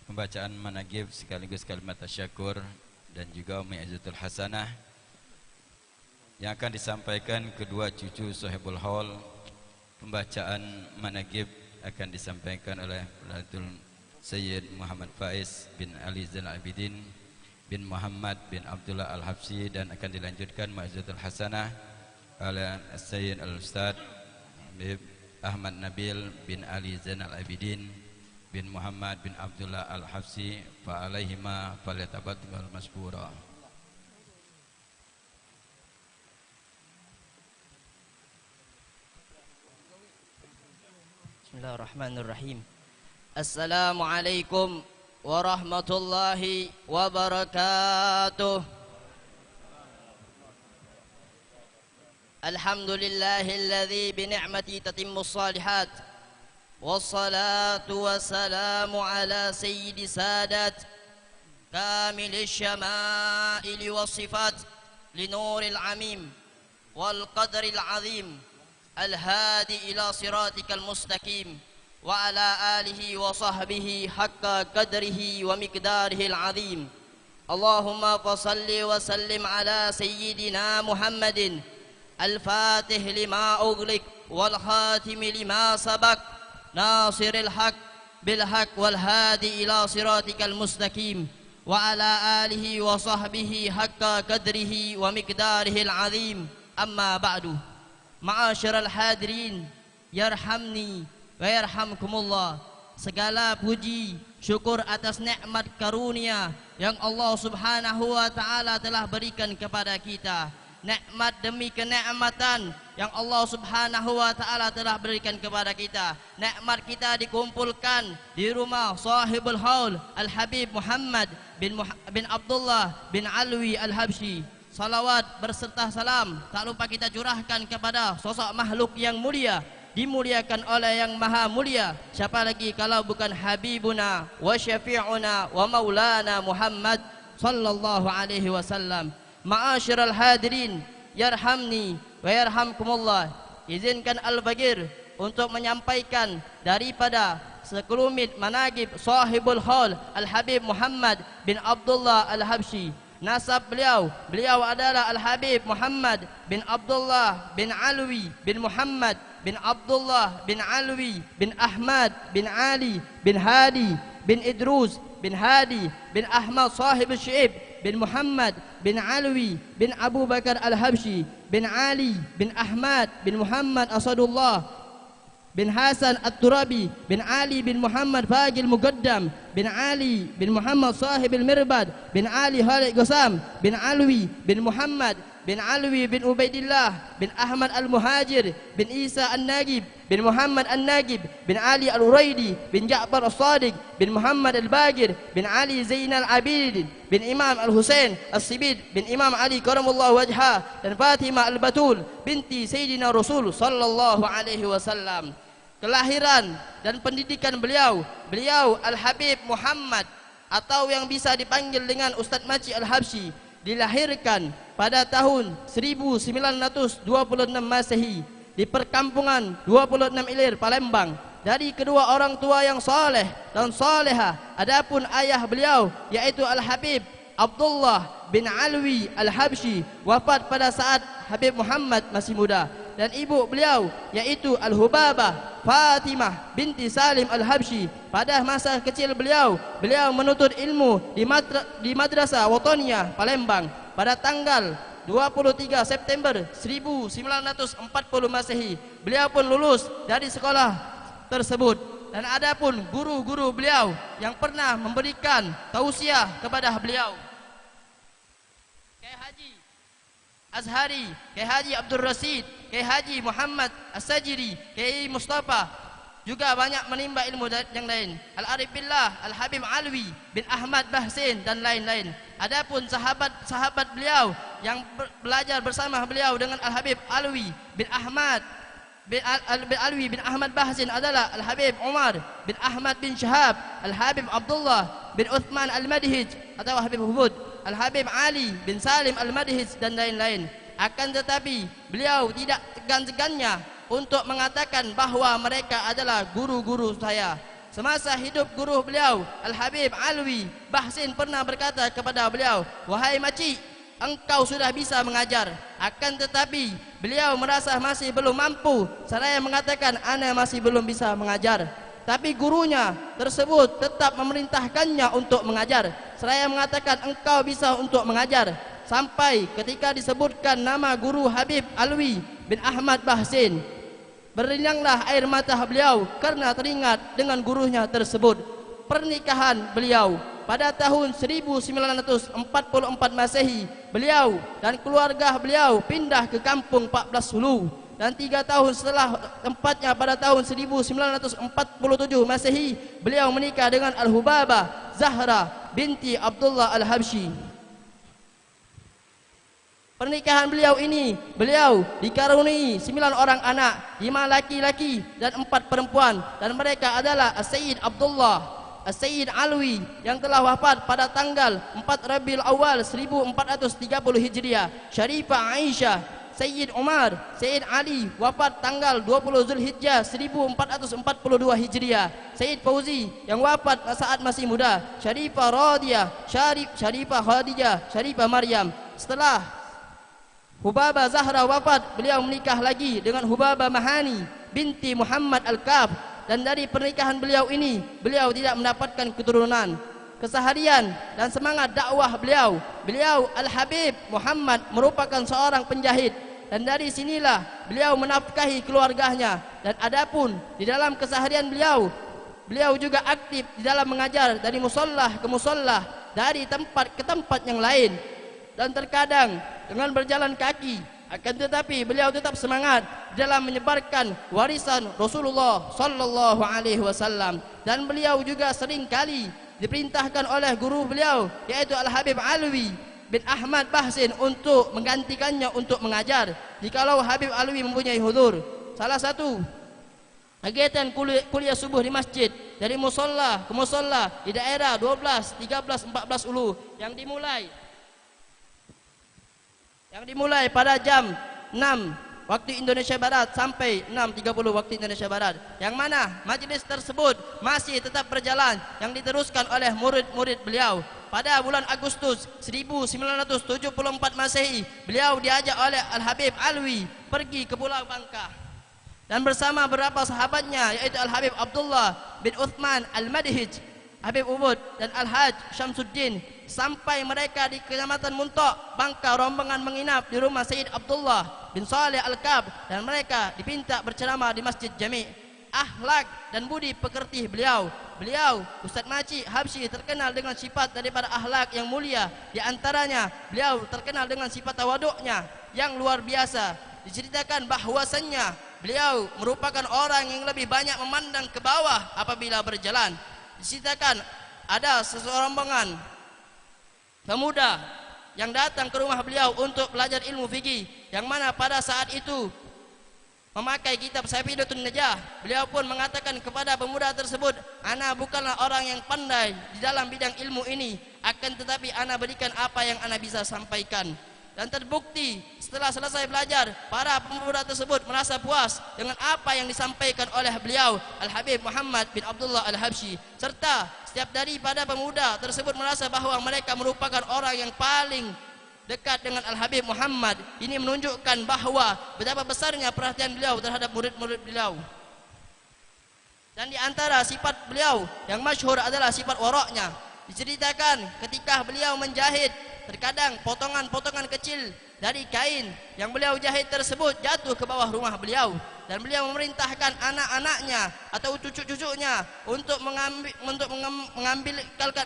pembacaan manaqib sekaligus kalimat tasyakur dan juga mau'izatul hasanah yang akan disampaikan kedua cucu sahibul haul. Pembacaan manaqib akan disampaikan oleh Fadilatul Sayyid Muhammad Faiz bin Ali Zainal Abidin bin Muhammad bin Abdullah Al-Habsyi dan akan dilanjutkan mau'izatul hasanah oleh Sayyid Al-Ustaz Habib Ahmad Nabil bin Ali Zainal Abidin bin Muhammad bin Abdullah Al-Habsyi, fa alaihima falyatafaddal masykura. بسم الله الرحمن الرحيم. السلام عليكم ورحمة الله وبركاته. الحمد لله الذي بنعمته تتم الصالحات، والصلاة والسلام على سيد السادات كامل الشمائل والصفات لنور العميم والقدر العظيم الهادي إلى صراطك المستقيم وعلى آله وصحبه حق قدره ومقداره العظيم. اللهم فصل وسلم على سيدنا محمد الفاتح لما أغلق والخاتم لما سبق ناصر الحق بالحق والهادي إلى صراطك المستقيم وعلى آله وصحبه حق قدره ومقداره العظيم. أما بعد. معاشر الحاضرين، yarhamni wa yarhamkumullah. Segala puji syukur atas nikmat karunia yang Allah Subhanahu wa taala telah berikan kepada kita. Nikmat demi kenikmatan yang Allah Subhanahu wa taala telah berikan kepada kita. Nikmat kita dikumpulkan di rumah sahibul haul Al Habib Muhammad bin Muh-, bin Abdullah bin Alwi Al Habsyi. Salawat berserta salam tak lupa kita curahkan kepada sosok makhluk yang mulia, dimuliakan oleh Yang Maha Mulia. Siapa lagi kalau bukan Habibuna wa Syafi'una wa Maulana Muhammad sallallahu alaihi wasallam. Ma'asyiral hadirin, yarhamni wa yarhamkumullah. Izinkan Al-Bagir untuk menyampaikan daripada sekelumit manaqib Sahibul Haul Al-Habib Muhammad bin Abdullah Al-Habsyi. Nasab beliau, beliau adalah Al-Habib Muhammad bin Abdullah bin Alwi bin Muhammad bin Abdullah bin Alwi bin Ahmad bin Ali bin Hadi bin Idrus bin Hadi bin Ahmad sahib Syi'ib bin Muhammad bin Alwi bin Abu Bakar Al-Habsyi bin Ali bin Ahmad bin Muhammad Asadullah bin Hasan At-Turabi bin Ali bin Muhammad Fagil Mugaddam bin Ali bin Muhammad Sahibil Mirbad bin Ali Khalid Gosam bin Alwi bin Muhammad bin Alwi bin Ubaidillah bin Ahmad Al-Muhajir bin Isa An-Nagib bin Muhammad An-Nagib bin Ali Al-Uraidi bin Ja'far As-Sadiq bin Muhammad Al-Bagir bin Ali Zainal Abidin bin Imam Al-Husain As-Sibit bin Imam Ali Karamallahu Wajha dan Fatimah Al-Batul binti Sayyidina Rasul sallallahu alaihi wasallam. Kelahiran dan pendidikan beliau, beliau Al-Habib Muhammad atau yang bisa dipanggil dengan Ustadz Maci Al-Habsyi, dilahirkan pada tahun seribu sembilan ratus dua puluh enam Masehi di perkampungan dua puluh enam Ilir, Palembang, dari kedua orang tua yang saleh dan saleha. Adapun ayah beliau, yaitu Al-Habib Abdullah bin Alwi Al-Habsyi, wafat pada saat Habib Muhammad masih muda, dan ibu beliau, yaitu Al-Hubabah Fatimah binti Salim Al-Habsyi. Pada masa kecil beliau, beliau menuntut ilmu di matra-, di Madrasah Wataniyah Palembang. Pada tanggal dua puluh tiga September seribu sembilan ratus empat puluh Masehi, beliau pun lulus dari sekolah tersebut. Dan adapun guru-guru beliau yang pernah memberikan tausiah kepada beliau, Kiai Haji Azhari, Kiai Haji Abdul Rasid, Kiai Haji Muhammad As-Sajiri, Kiai Mustafa, juga banyak menimba ilmu da-, yang lain. Al-Arif Billah, Al-Habib Alwi bin Ahmad Bahsin, dan lain-lain. Adapun sahabat-sahabat beliau yang ber-, belajar bersama beliau dengan Al-Habib Alwi bin Ahmad bin Al-, Al-, bin Alwi bin Ahmad Bahsin adalah Al-Habib Umar bin Ahmad bin Syihab, Al-Habib Abdullah bin Uthman Al-Madhij atau Habib Hubud, Al-Habib Ali bin Salim Al-Madhij, dan lain-lain. Akan tetapi, beliau tidak segan-segannya untuk mengatakan bahwa mereka adalah guru-guru saya. Semasa hidup guru beliau, Al-Habib Alwi Bahsin, pernah berkata kepada beliau, "Wahai makcik, engkau sudah bisa mengajar." Akan tetapi, beliau merasa masih belum mampu, seraya mengatakan, "Ana masih belum bisa mengajar." Tapi gurunya tersebut tetap memerintahkannya untuk mengajar, seraya mengatakan, "Engkau bisa untuk mengajar." Sampai ketika disebutkan nama guru Habib Alwi bin Ahmad Bahsin, berlinanglah air mata beliau karena teringat dengan gurunya tersebut. Pernikahan beliau pada tahun seribu sembilan ratus empat puluh empat Masehi, beliau dan keluarga beliau pindah ke kampung Empat Belas Hulu. Dan tiga tahun setelah tempatnya, pada tahun seribu sembilan ratus empat puluh tujuh Masehi, beliau menikah dengan Al-Hubabah Zahra binti Abdullah Al-Habsyi. Pernikahan beliau ini, beliau dikaruniai sembilan orang anak, lima laki-laki dan empat perempuan, dan mereka adalah As-Sayyid Abdullah, As-Sayyid Alwi yang telah wafat pada tanggal empat Rabiul Awal seribu empat ratus tiga puluh Hijriah, Syarifah Aisyah, Sayyid Umar, Sayyid Ali wafat tanggal dua puluh Zulhijjah seribu empat ratus empat puluh dua Hijriah, Sayyid Fauzi yang wafat saat masih muda, Syarifah Radiyah, Syarif-, Syarifah Khadijah, Syarifah Maryam. Setelah Hubaba Zahra wafat, beliau menikah lagi dengan Hubaba Mahani binti Muhammad Al-Kaf, dan dari pernikahan beliau ini, beliau tidak mendapatkan keturunan. Keseharian dan semangat dakwah beliau, beliau Al-Habib Muhammad merupakan seorang penjahit, dan dari sinilah beliau menafkahi keluarganya. Dan adapun di dalam keseharian beliau, beliau juga aktif di dalam mengajar dari musalla ke musalla, dari tempat ke tempat yang lain. Dan terkadang dengan berjalan kaki, akan tetapi beliau tetap semangat dalam menyebarkan warisan Rasulullah sallallahu alaihi wasallam. Dan beliau juga sering kali diperintahkan oleh guru beliau, yaitu Al-Habib Alwi bin Ahmad Bahsin, untuk menggantikannya untuk mengajar jikalau Habib Alwi mempunyai huzur. Salah satu kegiatan kuli-, kuliah subuh di masjid, dari musalla ke musalla di daerah dua belas, tiga belas, empat belas Ulu, yang dimulai yang dimulai pada jam enam waktu Indonesia Barat sampai enam tiga puluh waktu Indonesia Barat, yang mana majelis tersebut masih tetap berjalan, yang diteruskan oleh murid-murid beliau. Pada bulan Agustus seribu sembilan ratus tujuh puluh empat Masehi, beliau diajak oleh Al-Habib Alwi pergi ke Pulau Bangka dan bersama beberapa sahabatnya, yaitu Al-Habib Abdullah bin Uthman Al-Madhij, Habib Ubud, dan Al-Haj Syamsuddin. Sampai mereka di Kecamatan Muntok, Bangka, rombongan menginap di rumah Sayyid Abdullah bin Saleh Al-Kab, dan mereka dipinta berceramah di Masjid Jami. Akhlak dan budi pekerti beliau. Beliau, Ustaz Makcik Habsyi, terkenal dengan sifat daripada akhlak yang mulia. Di antaranya, beliau terkenal dengan sifat tawaduknya yang luar biasa. Diceritakan bahwasannya beliau merupakan orang yang lebih banyak memandang ke bawah apabila berjalan. Diceritakan ada seserombongan pemuda yang datang ke rumah beliau untuk belajar ilmu fikih, yang mana pada saat itu memakai kitab Safidatun Najah. Beliau pun mengatakan kepada pemuda tersebut, "Ana bukanlah orang yang pandai di dalam bidang ilmu ini, akan tetapi ana berikan apa yang ana bisa sampaikan." Dan terbukti, setelah selesai belajar, para pemuda tersebut merasa puas dengan apa yang disampaikan oleh beliau, Al-Habib Muhammad bin Abdullah Al-Habsyi. Serta setiap daripada pemuda tersebut merasa bahwa mereka merupakan orang yang paling dekat dengan Al-Habib Muhammad. Ini menunjukkan bahwa betapa besarnya perhatian beliau terhadap murid-murid beliau. Dan di antara sifat beliau yang masyhur adalah sifat waraknya. Diceritakan ketika beliau menjahit, terkadang potongan-potongan kecil dari kain yang beliau jahit tersebut jatuh ke bawah rumah beliau. Dan beliau memerintahkan anak-anaknya atau cucu-cucunya untuk mengambi-, untuk mengem-, mengambil,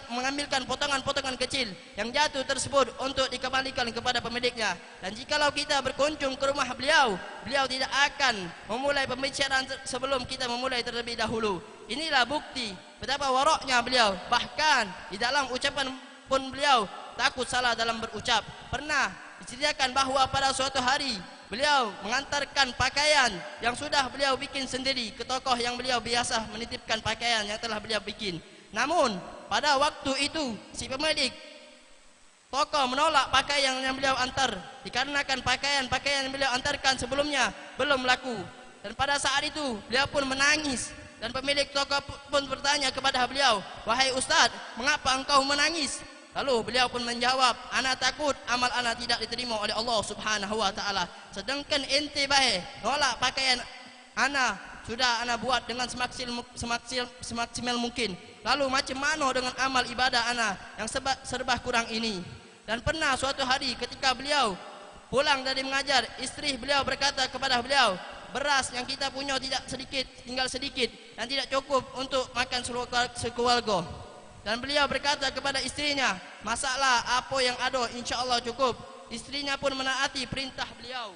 mengambilkan potongan-potongan kecil yang jatuh tersebut untuk dikembalikan kepada pemiliknya. Dan jikalau kita berkunjung ke rumah beliau, beliau tidak akan memulai pembicaraan ter-, sebelum kita memulai terlebih dahulu. Inilah bukti betapa waraknya beliau. Bahkan di dalam ucapan pun beliau takut salah dalam berucap. Pernah diceritakan bahwa pada suatu hari beliau mengantarkan pakaian yang sudah beliau bikin sendiri ke toko yang beliau biasa menitipkan pakaian yang telah beliau bikin. Namun, pada waktu itu, si pemilik toko menolak pakaian yang beliau antar, dikarenakan pakaian-pakaian yang beliau antarkan sebelumnya belum laku. Dan pada saat itu, beliau pun menangis. Dan pemilik toko pu-, pun bertanya kepada beliau, "Wahai ustaz, mengapa engkau menangis?" Lalu beliau pun menjawab, "Ana takut amal ana tidak diterima oleh Allah Subhanahu wa Taala. Sedangkan ente bae nolak pakaian ana sudah ana buat dengan semaksil, semaksil, semaksimal mungkin. Lalu macam mana dengan amal ibadah ana yang serba, serba kurang ini?" Dan pernah suatu hari ketika beliau pulang dari mengajar, isteri beliau berkata kepada beliau, "Beras yang kita punya tidak sedikit, tinggal sedikit dan tidak cukup untuk makan sekeluarga." Dan beliau berkata kepada istrinya, "Masaklah apa yang ada, insya Allah cukup." Istrinya pun menaati perintah beliau.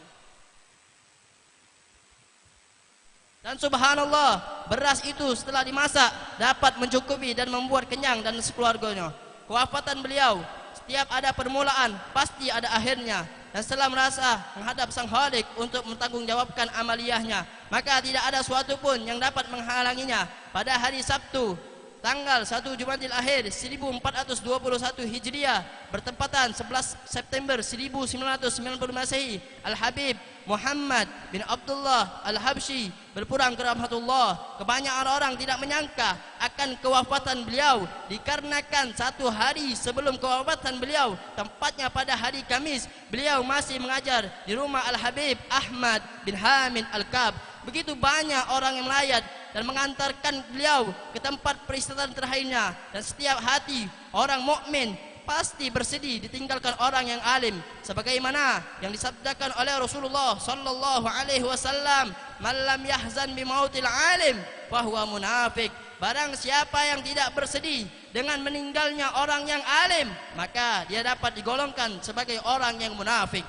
Dan subhanallah, beras itu setelah dimasak dapat mencukupi dan membuat kenyang dan sekeluarganya. Kewafatan beliau, setiap ada permulaan, pasti ada akhirnya. Dan setelah merasa menghadap Sang Khalik untuk mempertanggungjawabkan amaliyahnya, maka tidak ada suatu pun yang dapat menghalanginya. Pada hari Sabtu, tanggal satu Jumadil Akhir seribu empat ratus dua puluh satu Hijriah, bertepatan sebelas September seribu sembilan ratus sembilan puluh Masehi, Al-Habib Muhammad bin Abdullah Al-Habsyi berpulang ke rahmatullah. Kebanyakan orang tidak menyangka akan kewafatan beliau, dikarenakan satu hari sebelum kewafatan beliau, tempatnya pada hari Kamis, beliau masih mengajar di rumah Al-Habib Ahmad bin Hamid Al-Kab. Begitu banyak orang yang melayat dan mengantarkan beliau ke tempat peristirahatan terakhirnya, dan setiap hati orang mukmin pasti bersedih ditinggalkan orang yang alim, sebagaimana yang disabdakan oleh Rasulullah sallallahu alaihi wasallam, "Man lam yahzan bi mautil alim fahuwa munafik." Barang siapa yang tidak bersedih dengan meninggalnya orang yang alim, maka dia dapat digolongkan sebagai orang yang munafik.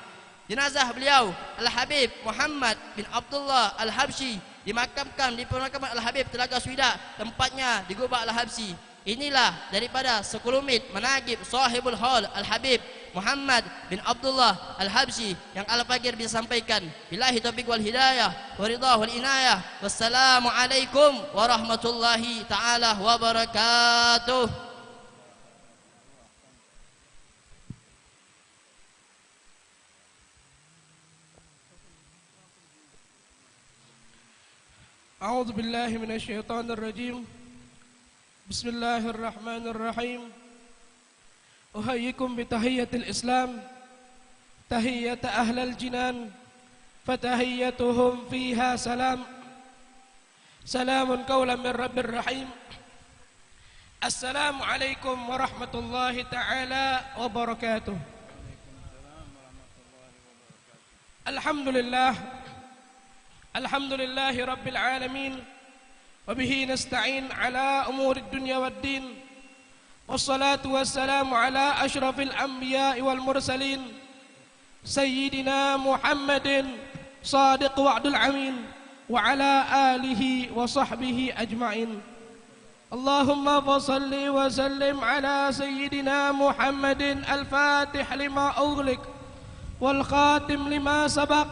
Jenazah beliau, Al-Habib Muhammad bin Abdullah Al-Habsyi, dimakamkan di pemakaman Al-Habib Telaga Suida, tempatnya di Gubak Al-Habsyi. Inilah daripada sekelumit manaqib Sahibul Hal Al-Habib Muhammad bin Abdullah Al-Habsyi yang Al-Fakir bisa sampaikan. Billahi taufiq wal hidayah, wa ridha wal inayah. Wassalamualaikum warahmatullahi taala wabarakatuh. أعوذ بالله من الشيطان الرجيم. بسم الله الرحمن الرحيم. أحييكم بتحية الإسلام، تحية أهل الجنان، فتحيتهم فيها سلام. سلام قولا من رب رحيم. السلام عليكم ورحمة الله تعالى وبركاته. الحمد لله. الحمد لله رب العالمين. وبه نستعين على أمور الدنيا والدين. والصلاة والسلام على أشرف الأنبياء والمرسلين. سيدنا محمد صادق وعد الأمين وعلى آله وصحبه أجمعين. اللهم فصل وسلم على سيدنا محمد الفاتح لما أغلق والخاتم لما سبق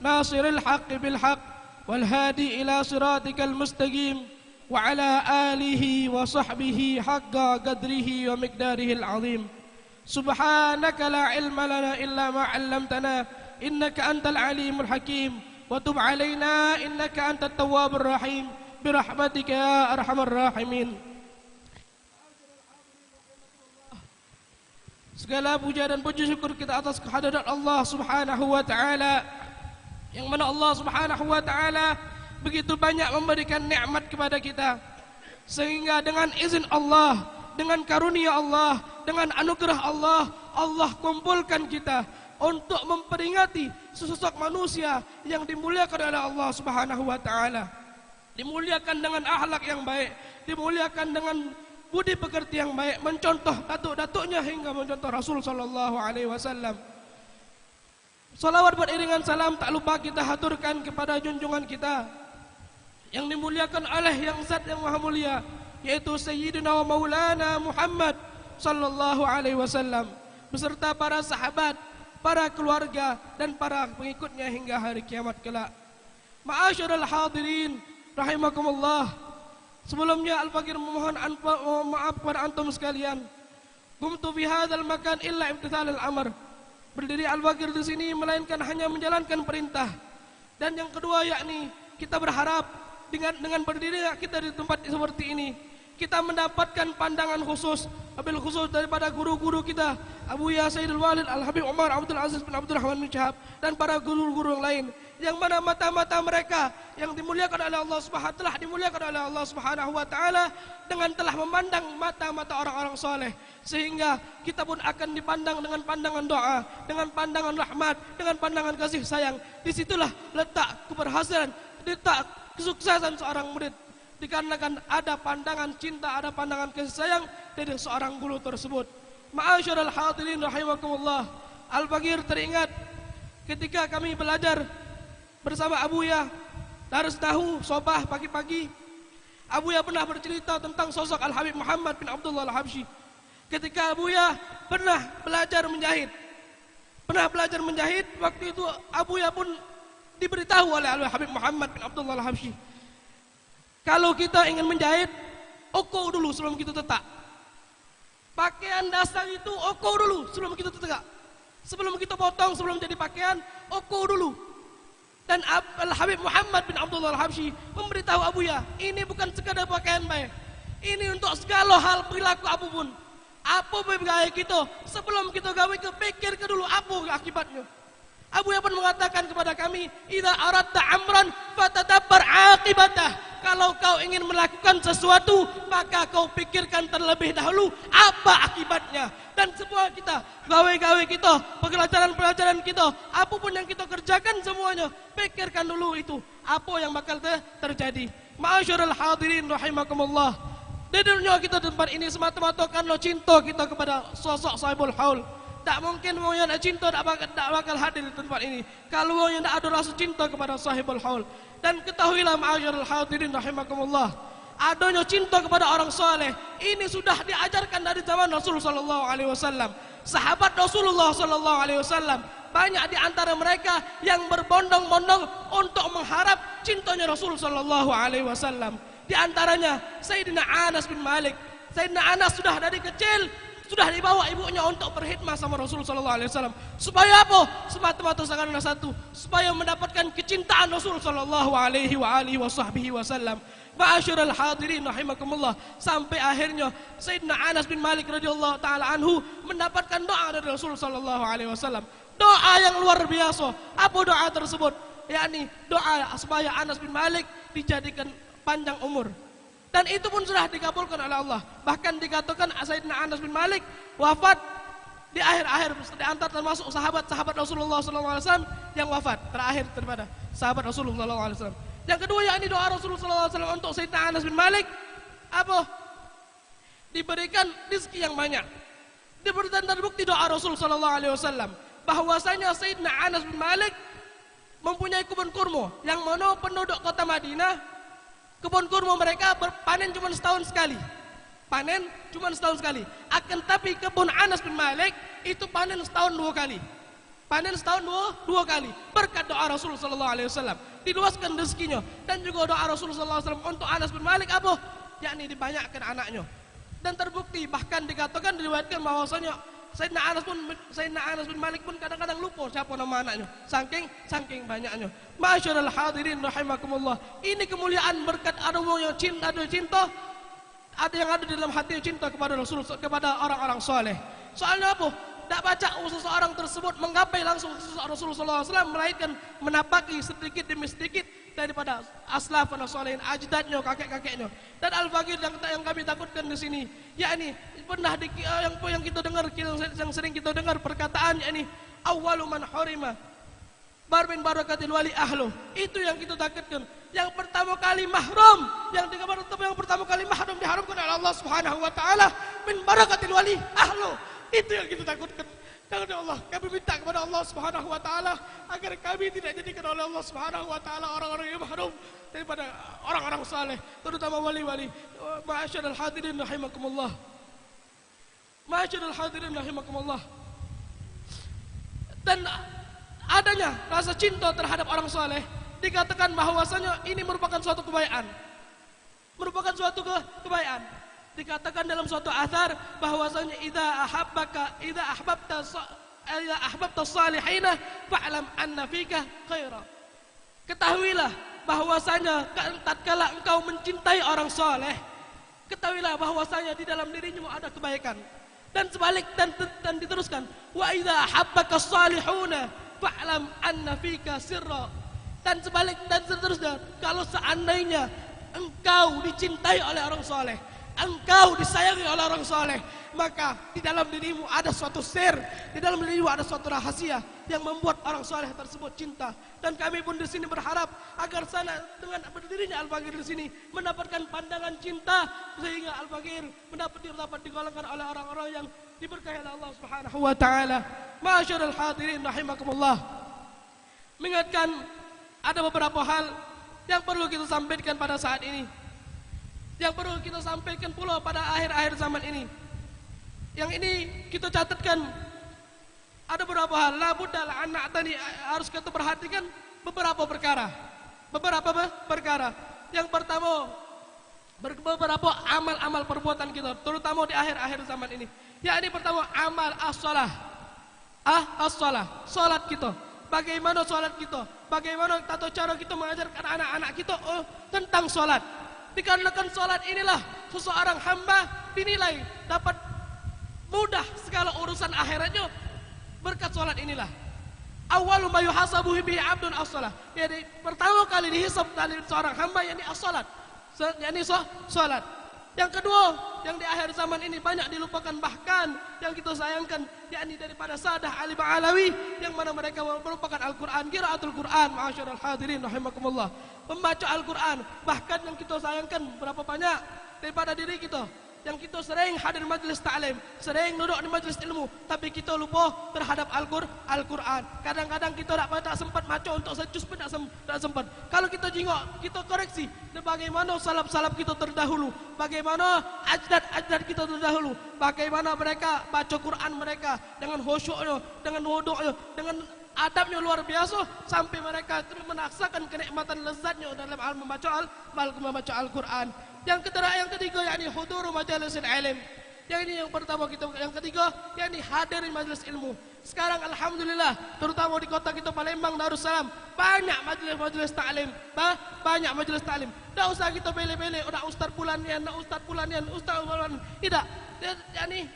ناصر الحق بالحق والهادي إلى صراطك المستقيم وعلى آله وصحبه حق قدره ومقداره العظيم. سبحانك لا علم لنا إلا ما علمتنا إنك أنت العليم الحكيم وتب علينا إنك أنت التواب الرحيم برحمتك يا أرحم الراحمين. Segala puja dan puji syukur kita atas kehadirat Allah Subhanahu wa taala. Yang mana Allah Subhanahu wa taala begitu banyak memberikan nikmat kepada kita. Sehingga dengan izin Allah, dengan karunia Allah, dengan anugerah Allah, Allah kumpulkan kita untuk memperingati sesosok manusia yang dimuliakan oleh Allah Subhanahu wa taala. Dimuliakan dengan akhlak yang baik, dimuliakan dengan budi pekerti yang baik, mencontoh datuk-datuknya hingga mencontoh Rasul sallallahu alaihi wasallam. Salawat beriringan salam tak lupa kita haturkan kepada junjungan kita yang dimuliakan oleh Yang Zat yang Maha Mulia, yaitu Sayyidina wa Maulana Muhammad sallallahu alaihi wasallam, beserta para sahabat, para keluarga, dan para pengikutnya hingga hari kiamat kelak. Ma'asyiral hadirin rahimakumullah. Sebelumnya Al-Fakir memohon anpa-, maaf kepada antum sekalian. Qumtu fi hadzal makan illa imtithalal amr. Berdiri Al-Fakir di sini melainkan hanya menjalankan perintah. Dan yang kedua, yakni kita berharap dengan, dengan berdirinya kita di tempat seperti ini, kita mendapatkan pandangan khusus, wabil khusus daripada guru-guru kita, Abuya Sayyidul Walid Al-Habib Umar Abdul Aziz bin Abdul Rahman bin Syihab, dan para guru-guru yang lain, yang mana mata-mata mereka yang dimuliakan oleh Allah Subhanahu, telah dimuliakan oleh Allah Subhanahu wa taala dengan telah memandang mata-mata orang-orang soleh, sehingga kita pun akan dipandang dengan pandangan doa, dengan pandangan rahmat, dengan pandangan kasih sayang. Di situlah letak keberhasilan, letak kesuksesan seorang murid, dikarenakan ada pandangan cinta, ada pandangan kasih sayang dari seorang guru tersebut. Ma'asyiral hadirin rahimakumullah, Al-Fakir teringat ketika kami belajar bersama Abuya, darus nahu sobah pagi-pagi, Abuya pernah bercerita tentang sosok Al-Habib Muhammad bin Abdullah Al-Habsyi. Ketika Abuya pernah belajar menjahit, pernah belajar menjahit, waktu itu Abuya pun diberitahu oleh Al-Habib Muhammad bin Abdullah Al-Habsyi, kalau kita ingin menjahit, ukur dulu sebelum kita tetak. Pakaian dasar itu ukur dulu sebelum kita tegak. Sebelum kita potong, sebelum jadi pakaian, ukur dulu. Dan Ab-, Al-Habib Muhammad bin Abdullah Al-Habsyi memberitahu Abuya, ini bukan sekadar pakaian bae. Ini untuk segala hal perilaku apapun. Apa be gawe kita, sebelum kita gawe ke, pikir ke dulu apa akibatnya. Abuya pun mengatakan kepada kami, "Idza aradta amran fatadabbar aqibatah." Kalau kau ingin melakukan sesuatu, maka kau pikirkan terlebih dahulu apa akibatnya. Dan semua kita, gawe-gawe kita, pelajaran-pelajaran kita, apapun yang kita kerjakan semuanya, pikirkan dulu itu, apa yang bakal te-, terjadi. Ma'asyiral hadirin rahimakumullah. Di dunia kita tempat ini semata-mata karena cinta kita kepada sosok Sahibul Haul. Tak mungkin wong yang tak cinta tak bakal, tak bakal hadir di tempat ini. Kalau wong yang tak ada rasa cinta kepada Sahibul Haul. Dan ketahuilah ma'asyiral hadirin rahimakumullah, adanya cinta kepada orang saleh ini sudah diajarkan dari zaman Rasul sallallahu alaihi wasallam. Sahabat Rasulullah sallallahu alaihi wasallam, banyak di antara mereka yang berbondong-bondong untuk mengharap cintanya Rasul sallallahu alaihi wasallam. Di antaranya Sayyidina Anas bin Malik. Sayyidina Anas sudah dari kecil sudah dibawa ibunya untuk berkhidmah sama Rasul sallallahu alaihi wasallam. Supaya apa? Semata-mata karena satu, supaya mendapatkan kecintaan Rasul sallallahu alaihi wa alihi wa sahbihi wasallam. Ma'asyiral hadirin rahimakumullah, sampai akhirnya Sayyidina Anas bin Malik radhiyallahu taala anhu mendapatkan doa dari Rasul sallallahu alaihi wasallam. Doa yang luar biasa. Apa doa tersebut? Yakni doa supaya Anas bin Malik dijadikan panjang umur. Dan itu pun sudah dikabulkan oleh Allah. Bahkan dikatakan Sayyidina Anas bin Malik wafat di akhir-akhir, di antara termasuk sahabat-sahabat Rasulullah sallallahu alaihi wasallam yang wafat terakhir daripada sahabat Rasulullah sallallahu alaihi wasallam. Yang kedua, yakni doa Rasulullah sallallahu alaihi wasallam untuk Sayyidina Anas bin Malik, apa? Diberikan rezeki yang banyak. Diberikan terbukti doa Rasul sallallahu alaihi wasallam bahwasanya Sayyidina Anas bin Malik mempunyai kebun kurma, yang mana penduduk kota Madinah, kebun kurma mereka berpanen cuma setahun sekali. Panen cuma setahun sekali. Akan tapi kebun Anas bin Malik itu panen setahun dua kali. Panen setahun dua, dua kali. Berkat doa Rasul sallallahu alaihi wasallam, diluaskan rezekinya. Dan juga doa Rasul sallallahu alaihi wasallam untuk Anas bin Malik apa? Yakni dibanyakkan anaknya. Dan terbukti, bahkan dikatakan, diriwayatkan bahwasanya Sayyidina Anas pun, Sayyidina Anas bin Malik pun kadang-kadang lupa siapa nama anaknya. Saking, saking banyaknya. Ma'asyiral hadirin rahimakumullah. Ini kemuliaan berkat ada wong yang cinta, ada cinta, ada yang ada di dalam hati cinta kepada Rasul, kepada orang-orang soleh. Soalnya apa? Tak pacak seseorang tersebut menggapai langsung sosok Rasul sallallahu alaihi wasallam, melainkan menapaki sedikit demi sedikit daripada aslafun salihin, ajdadnya, kakek-kakeknya. Dan Al-Fakir yang, yang kami takutkan di sini, yakni pernah di, yang, yang kita dengar, yang sering kita dengar perkataan, yakni, "Awwalu man harima bar min barakatil wali ahlu." Itu yang kita takutkan. Yang pertama kali mahrum, yang tiga pertama, yang pertama kali mahrum diharamkan oleh Allah Subhanahu wa taala, min barakatil wali ahlu. Itu yang kita takutkan. Takut ya Allah, kami minta kepada Allah Subhanahu wa taala agar kami tidak jadikan oleh Allah Subhanahu wa taala orang-orang yang mahrum daripada orang-orang saleh, terutama wali-wali. Ma'asyiral hadirin rahimakumullah. Ma'asyiral hadirin rahimakumullah. Dan adanya rasa cinta terhadap orang saleh dikatakan bahwasanya ini merupakan suatu kebayakan. Merupakan suatu ke-, kebayakan. Dikatakan dalam suatu athar bahwasanya idza ahabbaka, idza ahbabta sa-, idza ahbabta salihina fa'lam anna fika khaira. Ketahuilah bahwasanya ka-, tatkala engkau mencintai orang saleh, ketahuilah bahwasanya di dalam dirimu ada kebaikan. Dan sebalik, dan, dan diteruskan, "Wa idza ahabbaka salihuna fa'lam anna fika sirra." Dan sebalik, dan seterusnya, kalau seandainya engkau dicintai oleh orang saleh, engkau disayangi oleh orang saleh, maka di dalam dirimu ada suatu sir, di dalam dirimu ada suatu rahasia yang membuat orang saleh tersebut cinta. Dan kami pun di sini berharap agar sana dengan berdirinya Al-Fakir di sini mendapatkan pandangan cinta, sehingga Al-Fakir mendapat, dapat digolongkan oleh orang-orang yang diberkahi oleh Allah Subhanahu wa taala. Ma'asyiral hadirin rahimakumullah. Mengingatkan ada beberapa hal yang perlu kita sampaikan pada saat ini. Yang perlu kita sampaikan pula pada akhir-akhir zaman ini. Yang ini kita catatkan ada beberapa hal, la budda la an na'tani, harus kita perhatikan beberapa perkara. Beberapa be-, perkara. Yang pertama, ber-, beberapa amal-amal perbuatan kita, terutama di akhir-akhir zaman ini. Yakni pertama, amal as-shalah. Ah, as-shalah. Salat kita. Bagaimana salat kita? Bagaimana tata cara kita mengajarkan anak-anak kita, oh, tentang salat? Dikarenakan salat inilah seseorang hamba dinilai dapat mudah segala urusan akhiratnya berkat salat inilah. Awwalu ma yuhasabu bihi abdun as-shalah. Jadi, pertama kali dihisab dari seorang hamba, yakni as-shalat. Se-, yakni so-, salat. Yang kedua, yang di akhir zaman ini banyak dilupakan, bahkan yang kita sayangkan, yakni daripada Sadah Alim Alawi, yang mana mereka merupakan Al-Quran, qiraatul Quran, ma'asyiral hadirin rahimakumullah. Pembaca Al-Quran, bahkan yang kita sayangkan, berapa banyak daripada diri kita yang kita sering hadir majlis taklim, sering duduk di majlis ilmu, tapi kita lupa terhadap Al-Qur-, Al-Quran. Kadang-kadang kita tak, tak sempat maca untuk sejus pun tak sem-, tak sempat. Kalau kita jingok, kita koreksi, dan bagaimana salaf-salaf kita terdahulu, bagaimana ajdad-ajdad kita terdahulu, bagaimana mereka baca Quran mereka dengan khusyuknya, dengan wuduknya, dengan adabnya luar biasa, sampai mereka tu merasakan kenikmatan lezatnya dalam al-, membaca al-, membaca Al-Quran. Yang ketera-, yang ketiga, yakni huduru majalisil ilm. Yang ini yang pertama kita, yang ketiga, yakni hadir di majlis ilmu. Sekarang alhamdulillah, terutama di kota kita Palembang Darussalam, banyak majlis-majlis taklim. Ba-, banyak majlis taklim. Tak usah kita pilih-pilih, oh, nak ustaz pulan nian, nak ustaz pulan nian, ustaz pulan. Tidak. Dia, yakni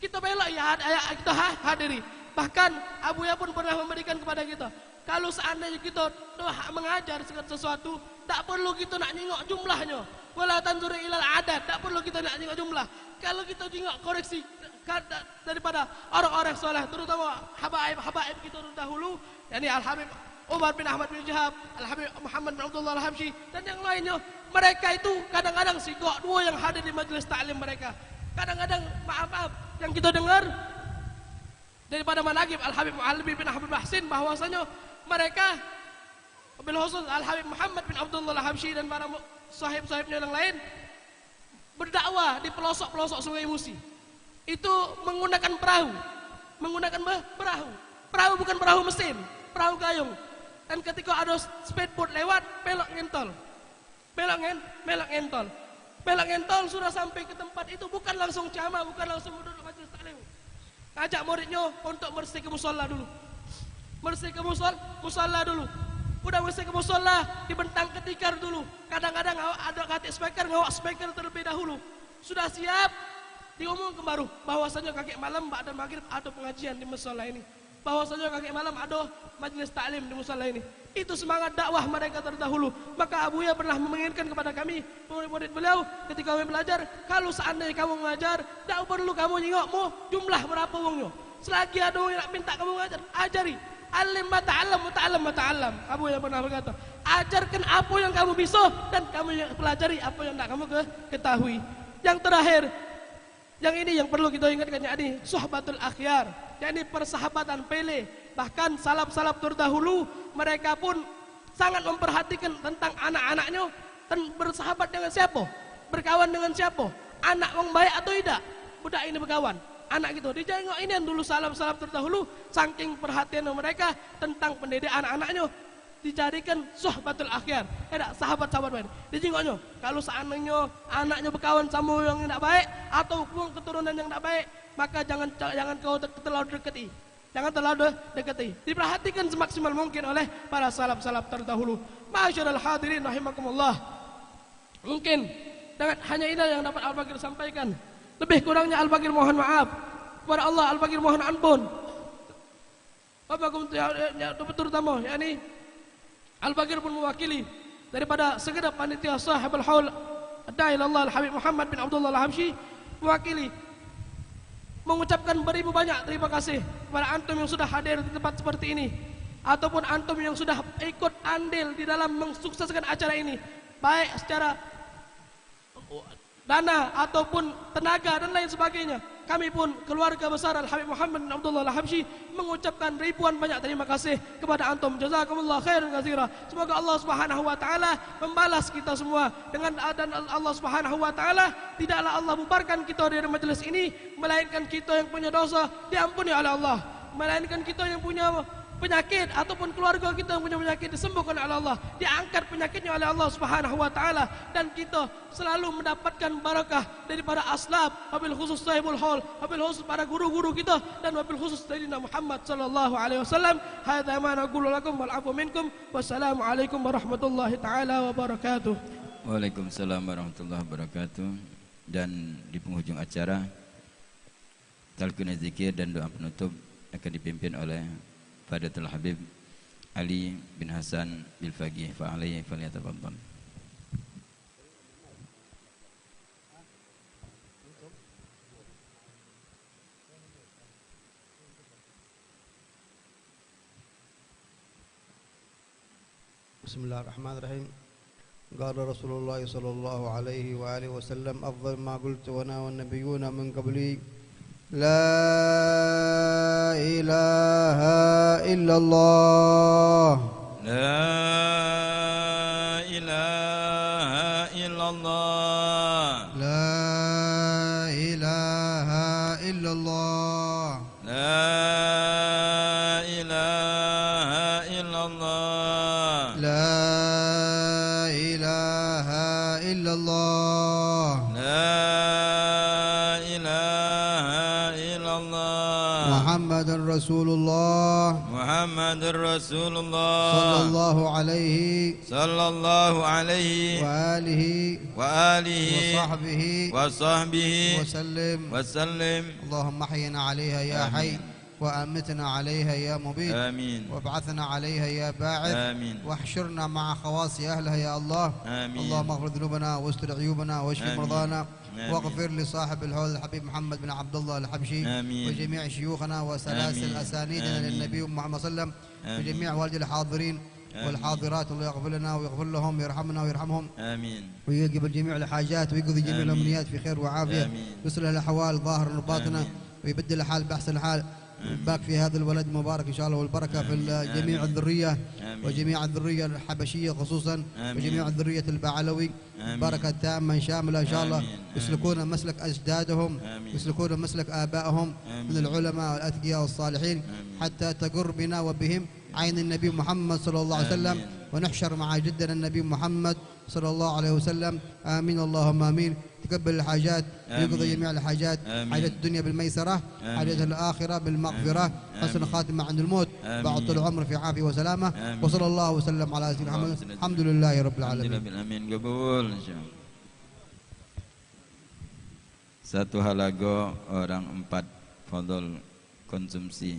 kita belok, ya, had-, ya, kita ha-, hadiri. Bahkan Abuya pun pernah memberikan kepada kita, kalau seandainya kita tu hak mengajar segala sesuatu, tak perlu kita nak nyingok jumlahnyo. Wala tanzuru ilal adad, tak perlu kita nak nyingok jumlah. Kalau kita jingok koreksi ka-, da-, daripada orang-orang soleh, terutama habaib-habaib kita terdahulu, yakni Al-Habib Umar bin Ahmad bin Syihab, Al-Habib Muhammad bin Abdullah Al-Habsyi, dan yang lainnya. Mereka itu kadang-kadang sikok duo yang hadir di majlis taklim mereka. Kadang-kadang, maaf-maaf, yang kita dengar daripada manaqib Al-Habib Mu'alib bin Ahmad Mahsin, bahwasanya mereka, bil khusus Al-Habib Muhammad bin Abdullah Al-Habsyi dan para mu-, sahib-sahibnya yang lain, berdakwah di pelosok-pelosok Sungai Musi. Itu menggunakan perahu. Menggunakan be-, perahu. Perahu bukan perahu mesin, perahu gayung. Dan ketika ada speedboat lewat, belok ngentol. Belok ngen-, belok ngentol. Belok ngentol, sudah sampai ke tempat itu, bukan langsung ceramah, bukan langsung duduk majlis taklim. Ngajak muridnya untuk bersih ke musala dulu. Bersih ke musal-, musala dulu. Udah bersih ke musala, dibentangke tikar dulu. Kadang-kadang ngawak, ada katik speaker, ngawak speaker terlebih dahulu. Sudah siap, diumumkan baru bahwasanya kagek malam ba'da maghrib ada pengajian di musala ini. Bahwasanya kagek malam ada majlis taklim di musala ini. Itu semangat dakwah mereka terdahulu. Maka Abuya pernah mengingatkan kepada kami, murid-murid beliau, ketika kami belajar, kalau seandainya kamu mengajar, tak perlu kamu nyingok mu jumlah berapa wongnyo. Selagi ada wong yang nak minta kamu ngajar, ajari. Alim ma ta'allam, wa ta'allam ma ta'allam. Kamu yang pernah berkata, ajarkan apa yang kamu bisa dan kamu yang pelajari apa yang tidak kamu ke-, ketahui. Yang terakhir, yang ini yang perlu kita ingatkan, yakni suhbatul akhyar, yakni persahabatan pele. Bahkan salaf-salaf terdahulu, mereka pun sangat memperhatikan tentang anak-anaknya, dan bersahabat dengan siapa, berkawan dengan siapa, anak wong baik atau tidak, budak ini berkawan, anak gitu. Dijengok ini yang dulu salaf-salaf terdahulu, saking perhatian mereka tentang pendidik anak-anaknya, dijadikan suhbatul akhyar. Ada sahabat-sahabat baik. Dijengoknya, kalau seandainya anaknya berkawan sama yang tidak baik atau wong keturunan yang tidak baik, maka jangan jangan kau te-, terlalu deketi. Jangan terlalu de-, deketi. Diperhatikan semaksimal mungkin oleh para salaf-salaf terdahulu. Ma'asyiral hadirin rahimakumullah. Mungkin dengan hanya ini yang dapat Al-Bagir sampaikan. Lebih kurangnya Al-Bagir mohon maaf. Kepada Allah Al-Bagir mohon ampun. Bapak Gubernur, ya, ya, ya, terutama, yakni Al-Bagir pun mewakili daripada segenap panitia Sahibul Haul Ad-Da'i Ilallah Al-Habib Muhammad bin Abdullah Al-Habsyi, mewakili mengucapkan beribu banyak terima kasih kepada antum yang sudah hadir di tempat seperti ini, ataupun antum yang sudah ikut andil di dalam mensukseskan acara ini, baik secara dana ataupun tenaga dan lain sebagainya. Kami pun, keluarga besar Al-Habib Muhammad bin Abdullah Al-Habsyi, mengucapkan ribuan banyak terima kasih kepada antum. Jazakumullah khairan katsira. Semoga Allah Subhanahu wa taala membalas kita semua dengan, dan Allah Subhanahu wa taala, tidaklah Allah bubarkan kita dari majelis ini, melainkan kita yang punya dosa diampuni oleh Allah, melainkan kita yang punya penyakit ataupun keluarga kita yang punya penyakit disembuhkan oleh Allah, diangkat penyakitnya oleh Allah Subhanahu wa taala, dan kita selalu mendapatkan barakah daripada aslaf, wabil khusus Sahibul Haul, wabil khusus para guru-guru kita, dan wabil khusus Sayyidina Muhammad sallallahu alaihi wasallam. Hadza ma naqulu lakum wal afwu minkum. Wassalamualaikum warahmatullahi taala wabarakatuh. Waalaikumsalam warahmatullahi wabarakatuh. Dan di penghujung acara, talqin zikir dan doa penutup akan dipimpin oleh Fadilatul Habib Ali bin Hasan Bil Faqih, fa alaihi falyatafaddal. بسم الله الرحمن الرحيم. قال رسول الله صلى الله عليه وآله وسلم: أفضل ما قلت أنا والنبيون من قبلي: لا إله إلا الله. لا إله إلا الله. لا إله إلا الله. لا إله إلا الله. لا إله إلا الله. لا إله إلا الله. محمد رسول الله. محمد رسول الله. صلى الله عليه. صلى الله عليه. وآله. وآله. وصحبه. وصحبه. وسلم. وسلم. اللهم أحينا عليها يا حي. آمين. وأمتنا عليها يا مميت. آمين. وابعثنا عليها يا باعث. آمين. واحشرنا مع خواص أهلها يا الله. آمين. اللهم اغفر ذنوبنا واستر عيوبنا واشف آمين. مرضانا. آمين. واغفر لصاحب الحول الحبيب محمد بن عبد الله الحبشي. آمين. وجميع شيوخنا وسلاسل آمين. أسانيدنا آمين. للنبي محمد صلى الله عليه وسلم. آمين. وجميع والد الحاضرين آمين. والحاضرات، الله يغفر لنا ويغفر لهم ويرحمنا ويرحمهم. آمين. ويجب جميع الحاجات ويقضي جميع آمين. الأمنيات في خير وعافية. آمين. ويصلح الأحوال ظاهرا وباطنا. آمين. ويبدل الحال بأحسن حال. آمين. ويبارك في هذا الولد المبارك إن شاء الله، والبركة في آمين. ال-، جميع آمين. الذرية، آمين. وجميع الذرية الحبشية خصوصا، آمين. وجميع ذرية البعلوي. آمين. بركة تامة شاملة إن شاء الله. آمين. آمين. يسلكون مسلك أجدادهم، آمين. يسلكون مسلك آبائهم آمين. من العلماء والأتقياء والصالحين، آمين. حتى تقر بنا وبهم عين النبي محمد صلى الله عليه وسلم، آمين. ونحشر مع جدنا النبي محمد صلى الله عليه وسلم. آمين، اللهم آمين. تقبل الحاجات، آمين. ويقضي جميع الحاجات، آمين. حاجات الدنيا بالميسرة، آمين. حاجات الآخرة بالمغفرة، آمين. حسن آمين. خاتمة عند الموت، آمين. باقي طول العمر في عافية وسلامة. آمين. وصلى الله وسلم على سيدنا محمد. اللهم صل وسلم. الحمد لله رب العالمين. الحمد لله رب العالمين. قبول إن شاء الله. Satu halago orang empat fadl konsumsi.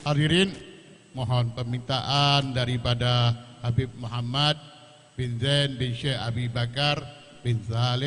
Hadirin, mohon permintaan daripada Habib Muhammad bin Zain bin Syekh Abi Bakar bin Saleh